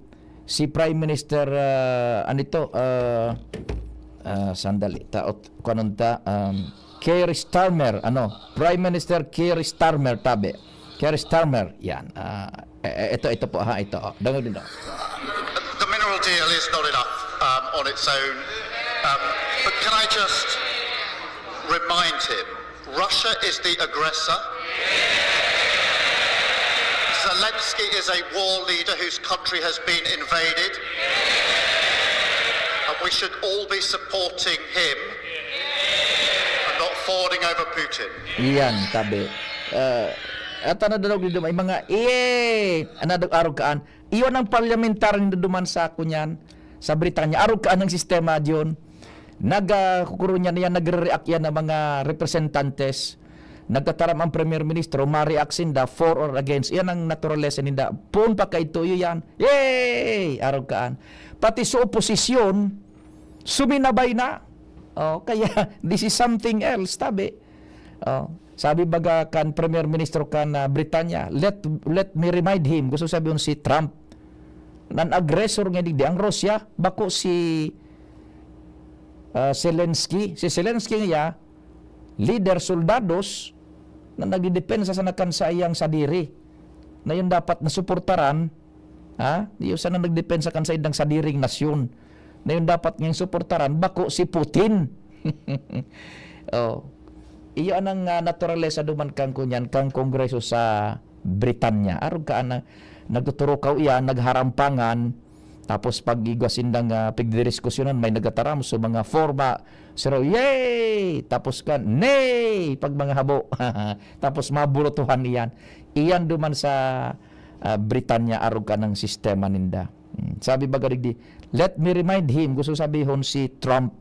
si Prime Minister, uh, ano ito, uh, uh, sandali, taot, kanon ta, um, Keir Starmer, ano, Prime Minister Keir Starmer, tabi. Keir Starmer, yan. Ah, eh, eh, ito, ito po ha, ito. Oh. Dangog din, oh. The mineral deal is not enough um, on its own. Um, but can I just remind him Russia is the aggressor. Zelensky is a war leader whose country has been invaded. And we should all be supporting him and not fawning over Putin. Iyan, tabi. Uh, at ano daw dito, may mga, eh, ano daw, arog kaan. Iyon ang parliamentary na duman sa ako niyan, sa Britanya. Arog kaan ang sistema diyon. Nagkukuro niya niya, nagre-react yan ng mga representantes. Nagtataram ang Premier Ministro, ma-react sinda, for or against. Iyan ang naturalesa ninda. Poon pa kaidto, iyo yan. Yay! Arog kaan. Pati sa oposisyon, suminabay na. Oh, kaya, this is something else, tabi. Oh, sabi baga kan Premier Ministro kan ah, Britanya, let let me remind him, gusto sabihin si Trump, nan aggressor nga digdi ang Russia, bako si ah, Zelensky. Si Zelensky nga leader, soldados na nagdidepensa sana kan saiyang sadiri. Na yun dapat nasuportaran, ha? Di sana nagdepensa kan saindang sadiring nasyon. Na yun dapat ngayong suportaran, bako si Putin. Oh. Iyo anang, ah, naturalesa duman kan kunyan, kan Kongreso sa Britanya. Arog ka ana, nagtuturukaw iyan, nagharampangan, tapos pag igwa sindang, ah, pigdidiskusyonan, may nagataram, so mga forma, siro, "Yay!" Tapos kan, "Nay!" Pag mga habo. Tapos maburutuhan iyan. Iyan duman sa, ah, Britanya, arog ka ng sistema ninda. Hmm, sabi baga digdi, "Let me remind him," gusto sabihon si Trump.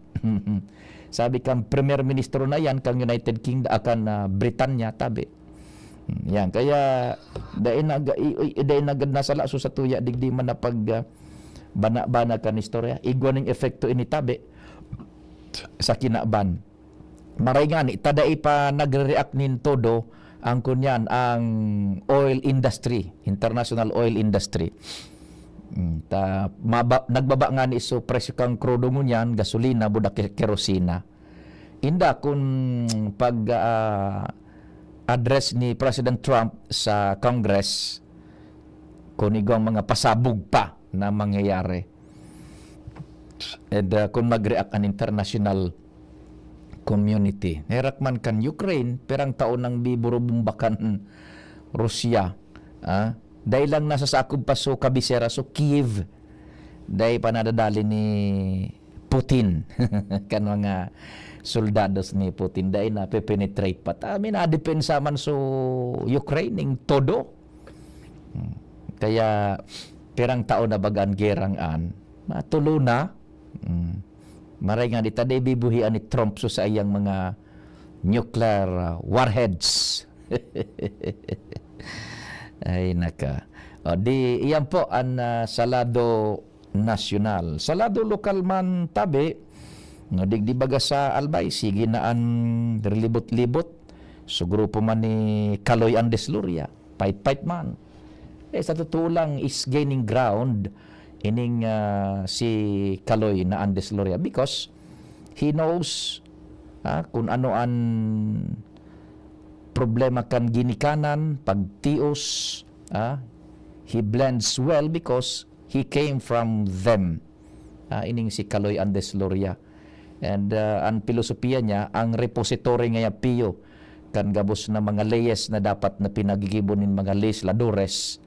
Sabi kan Premier Ministro na yan, kan United Kingdom, ah, kan, ah, Britanya, tabi. Hmm, yan. Kaya, dai na, i-, i-, dai na gad nasala, so sa tuya, digdi man na pag, ah, bana-bana kan istorya. Igwa ning epekto ini, tabi, sa kinaban. Maray ngani, ta dai pa nagre-react nin todo ang kunyan, ang oil industry, international oil industry. Mm, ta, maba-, nagbaba ngani so presyo kan krudo ngunyan, gasolina, buda ke-, kerosina. Inda kun pag, ah, address ni President Trump sa Congress, kun igwang mga pasabog pa na mangyayari. And, ah, kun mag-react an international community. Herak man kan Ukraine, pirang taon nang biburubumba kan Russia. Ah, dai lang nasasakop pa so kabisera, so Kiev. Dai pa nadadali ni Putin kan mga soldados ni Putin. Dai na penetrate pa. Ta, minadepensa man so Ukraine, ning todo. Hmm. Kaya, pirang taon na baga an gerang an? Matulo na. Hmm. Maray nga, di ta di bibuhian ni Trump so saiyang mga nuclear, ah, warheads. Ay, naka. O, di, iyan po an, ah, sa lado nasyonal. Sa lado lokal man, tabi, no, digdi baga sa Albay, sige na an rilibot-libot. So, grupo man ni Kaloy Andes Loria, pait-pait man. Eh, sa totoo lang, is gaining ground ining, ah, si Kaloy na Andes Loria because he knows, ah, kung ano an problema kan ginikanan, pagtios, ah, he blends well because he came from them. Ah, ining si Kaloy Andes Loria. And, ah, an pilosopiya niya, ang repository ngaya piyo kan gabos na mga leyes na dapat na pinagigibo nin mga legisladores,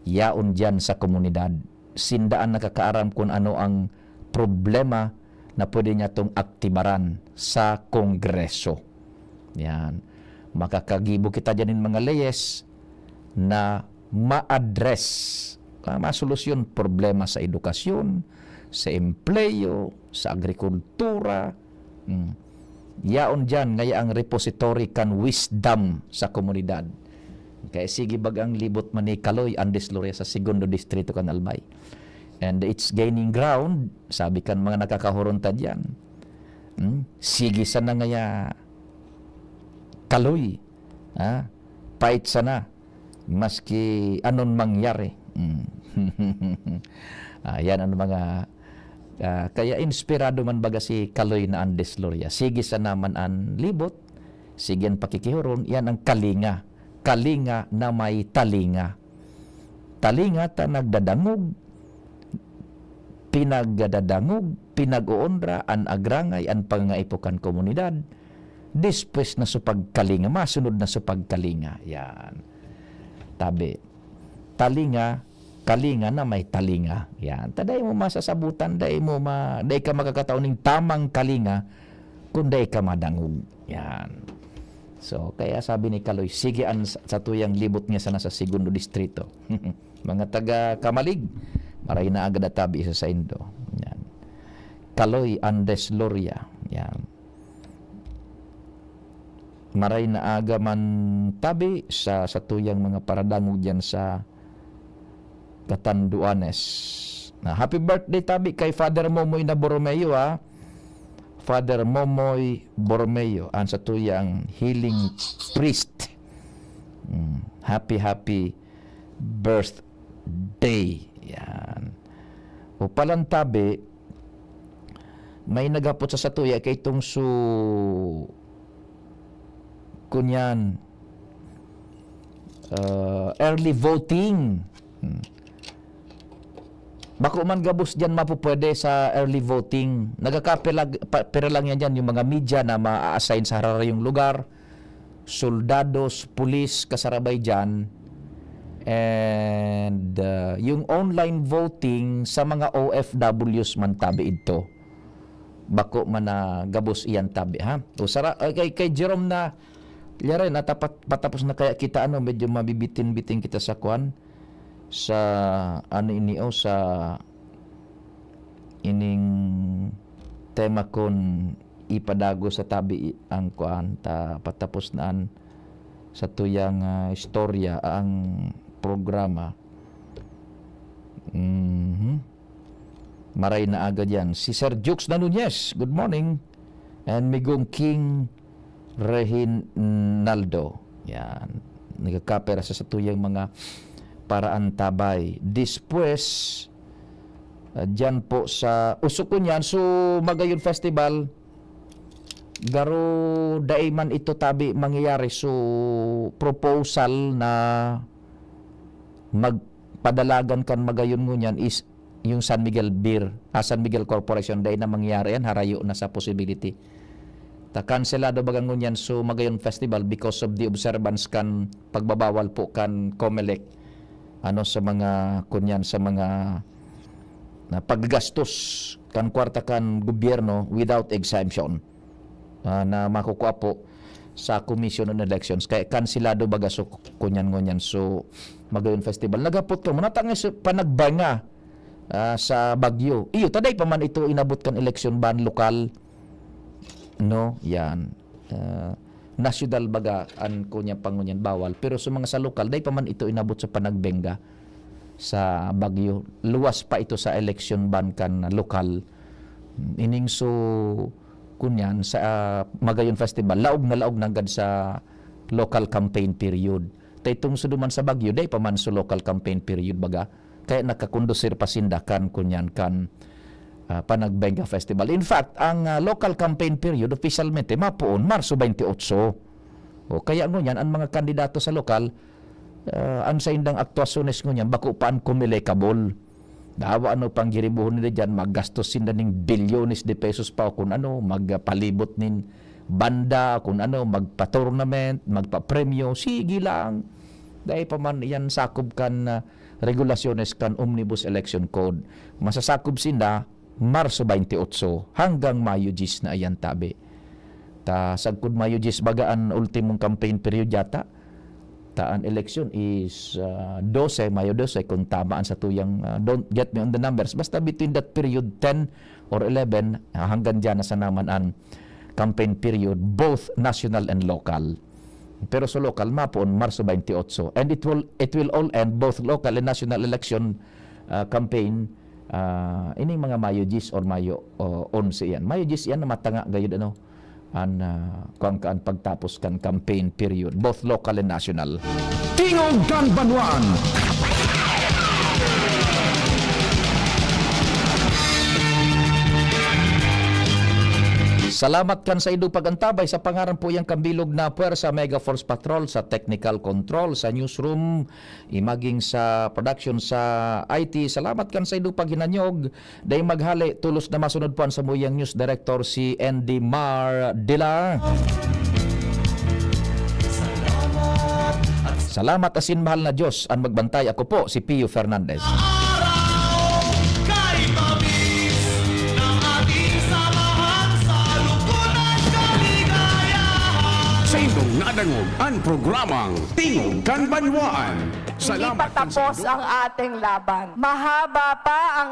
yaon diyan sa komunidad. Sinda an nakakaaram kun ano ang problema na pwede niya tong aktibaran sa Kongreso. Yan. Makakagibo kita diyan nin mga leyes na ma-address, ah, masolusyon problema sa edukasyon, sa empleyo, sa agrikultura. Mm. Yaon diyan ngaya ang repository kan wisdom sa komunidad. Kaya sige bagang libot man ni Kaloy Andes Loria sa Segundo Distrito kan Albay. And it's gaining ground, sabi kan mga nakakahuron ta diyan. Hmm? Sige sana ngaya Kaloy, ha? Pait sana, maski anon mangyari. Hmm. Ah, yan ang mga, ah, kaya inspirado man baga si Kaloy na Andes Loria. Sige sana man an libot, sige an pakikihuron, yan ang kalinga. Kalinga na may talinga. Talinga ta nagdadangog, pinagdadangog, pinag-oonra an agrangay, an pangangaipo kan komunidad. Despues na so pagkalinga, masunod na so pagkalinga. Yan. Tabi. Talinga, kalinga na may talinga. Yan. Ta dai mo masasabutan, dai mo ma-, dai ka makakatao ning tamang kalinga kung dai ka madangog. Yan. So, kaya sabi ni Kaloy, sige an sa, satuyang libot nga sana sa Segundo Distrito. Mga taga Camalig, maray na agad atabi sa saindo. Yan. Kaloy Andes Loria. Yan. Maray na aga man tabi sa satuyang mga paradangog diyan sa Catanduanes. Na, happy birthday tabi kay Father Momoy na Borromeo, ha. Father Momoy Borromeo, ang satuyang healing priest. Mm, happy, happy birthday. Yan. O palantabi, may naghapot sa satuya kay itong su-, kunyan, ah, early voting. Hmm. Bako man gabos diyan mapupwede sa early voting. Nagkakapira-, pa-, pira lang yan diyan, yung mga media na ma-assign sa hararayong lugar, soldados, pulis, kasarabay diyan. And, ah, yung online voting sa mga O F Ws man tabi idto. Bako man na gabos iyan tabi, ha? O sara-, ay, kay, kay Jerome na, yari na, tapat, patapos na kaya kita, ano, medyo mabibitin-bitin kita sa kwan, sa, ano ini, o, sa ining tema kon ipadago sa tabi i-, ang kuan, ta patapos na an sa tuyang, ah, istorya ang programa. Mhm. Maray na aga diyan. Si Sir Jukes na Nunez, good morning. And Migong King Rehinaldo. Yan. Nagkakapera sa satuyang mga paraan tabay. Despues, ah, diyan po sa Usok ko niyan, so Magayon Festival, garo dai man ito tabi mangyayari. So, proposal na magpadalagan kan Magayon ngunyan is yung San Miguel Beer, ah, San Miguel Corporation, dai na mangyayari yan, harayo na sa possibility. Ta kanselado baga ngunyan so Magayon Festival because of the observance kan pagbabawal po kan Comelec, ano, sa mga, kunyan, sa mga na paggastos kan kwarta kan gobyerno without exemption, ah, na makukuha po sa Commission on Elections. Kaya kanselado baga so kunyan ngunyan so Magayon Festival. Naghapot ka mo, natangis sa panagbenga, ah, sa Baguio. Iyo, taday pa man ito inabot kan election ban lokal. No, yan. Ah, nasyonal baga an kunya pangunyan bawal. Pero sa mga sa lokal, dai pa man ito inabot sa panagbenga sa Baguio. Luwas pa ito sa election ban kan lokal. Ining so, kunyan, sa, ah, Magayon Festival, laog na laog nanggad sa local campaign period. Ta itong suduman sa Baguio, dai pa man so local campaign period baga. Kaya nakakondusir pa sinda kan, kunyan, kan, ah, Panagbenga Festival. In fact, ang, ah, local campaign period, opisyalmente, mapoon, Marso twenty-eight. O, kaya ngunyan, ang mga kandidato sa lokal, ah, ang saindang aktuasyones ngunyan, bako pa an Comelec kabol. Dawa ano pang giribuhon nila dyan, maggastos sinda ning bilyones de pesos pa o kung ano, magpalibot nin banda, kung ano, magpa-tournament, magpapremyo, sige lang. Dai pa man iyan sakop kan, ah, regulasyones kan Omnibus Election Code. Masasakop sinda Marso twenty-eight hanggang Mayo diyes na iyan tabi. Ta sagkod Mayo diyes baga an ultimong campaign period yata. Ta an eleksyon is, ah, dose, Mayo dose, kung tama an satuyang, ah, don't get me on the numbers. Basta between that period, ten or eleven, ah, hanggang diyan na sana man an campaign period, both national and local. Pero sa local, mapoon Marso twenty-eight. And it will, it will all end, both local and national election, ah, campaign, ah, ining mga Mayo diyes or Mayo, oh, onse yan. Mayo diyes yan na matanga gayud, ano, an, ah, kuwan ka, an pagtapos kan campaign period, both local and national. Tingog kan Banwaan. Salamat kan saindo pag-antabay. Sa pangaran po yang kambilog na Puwersa Mega Force Patrol sa technical control, sa newsroom, imaging sa production, sa I T. Salamat kan saindo paghinanyog. Dai maghale, tolos na masunod po an samuyang news director, si Andy Mar Dila. Salamat asin mahal na Diyos an magbantay. Ako po si Pio Fernandez. Araw kay Mabis na ating samahan sa lungkot at kaligayahan. Sa indong nadangog an programang Tingog kan Banwaan. Hindi Salamat pa kan tapos saindo. Ang ating laban. Mahaba pa ang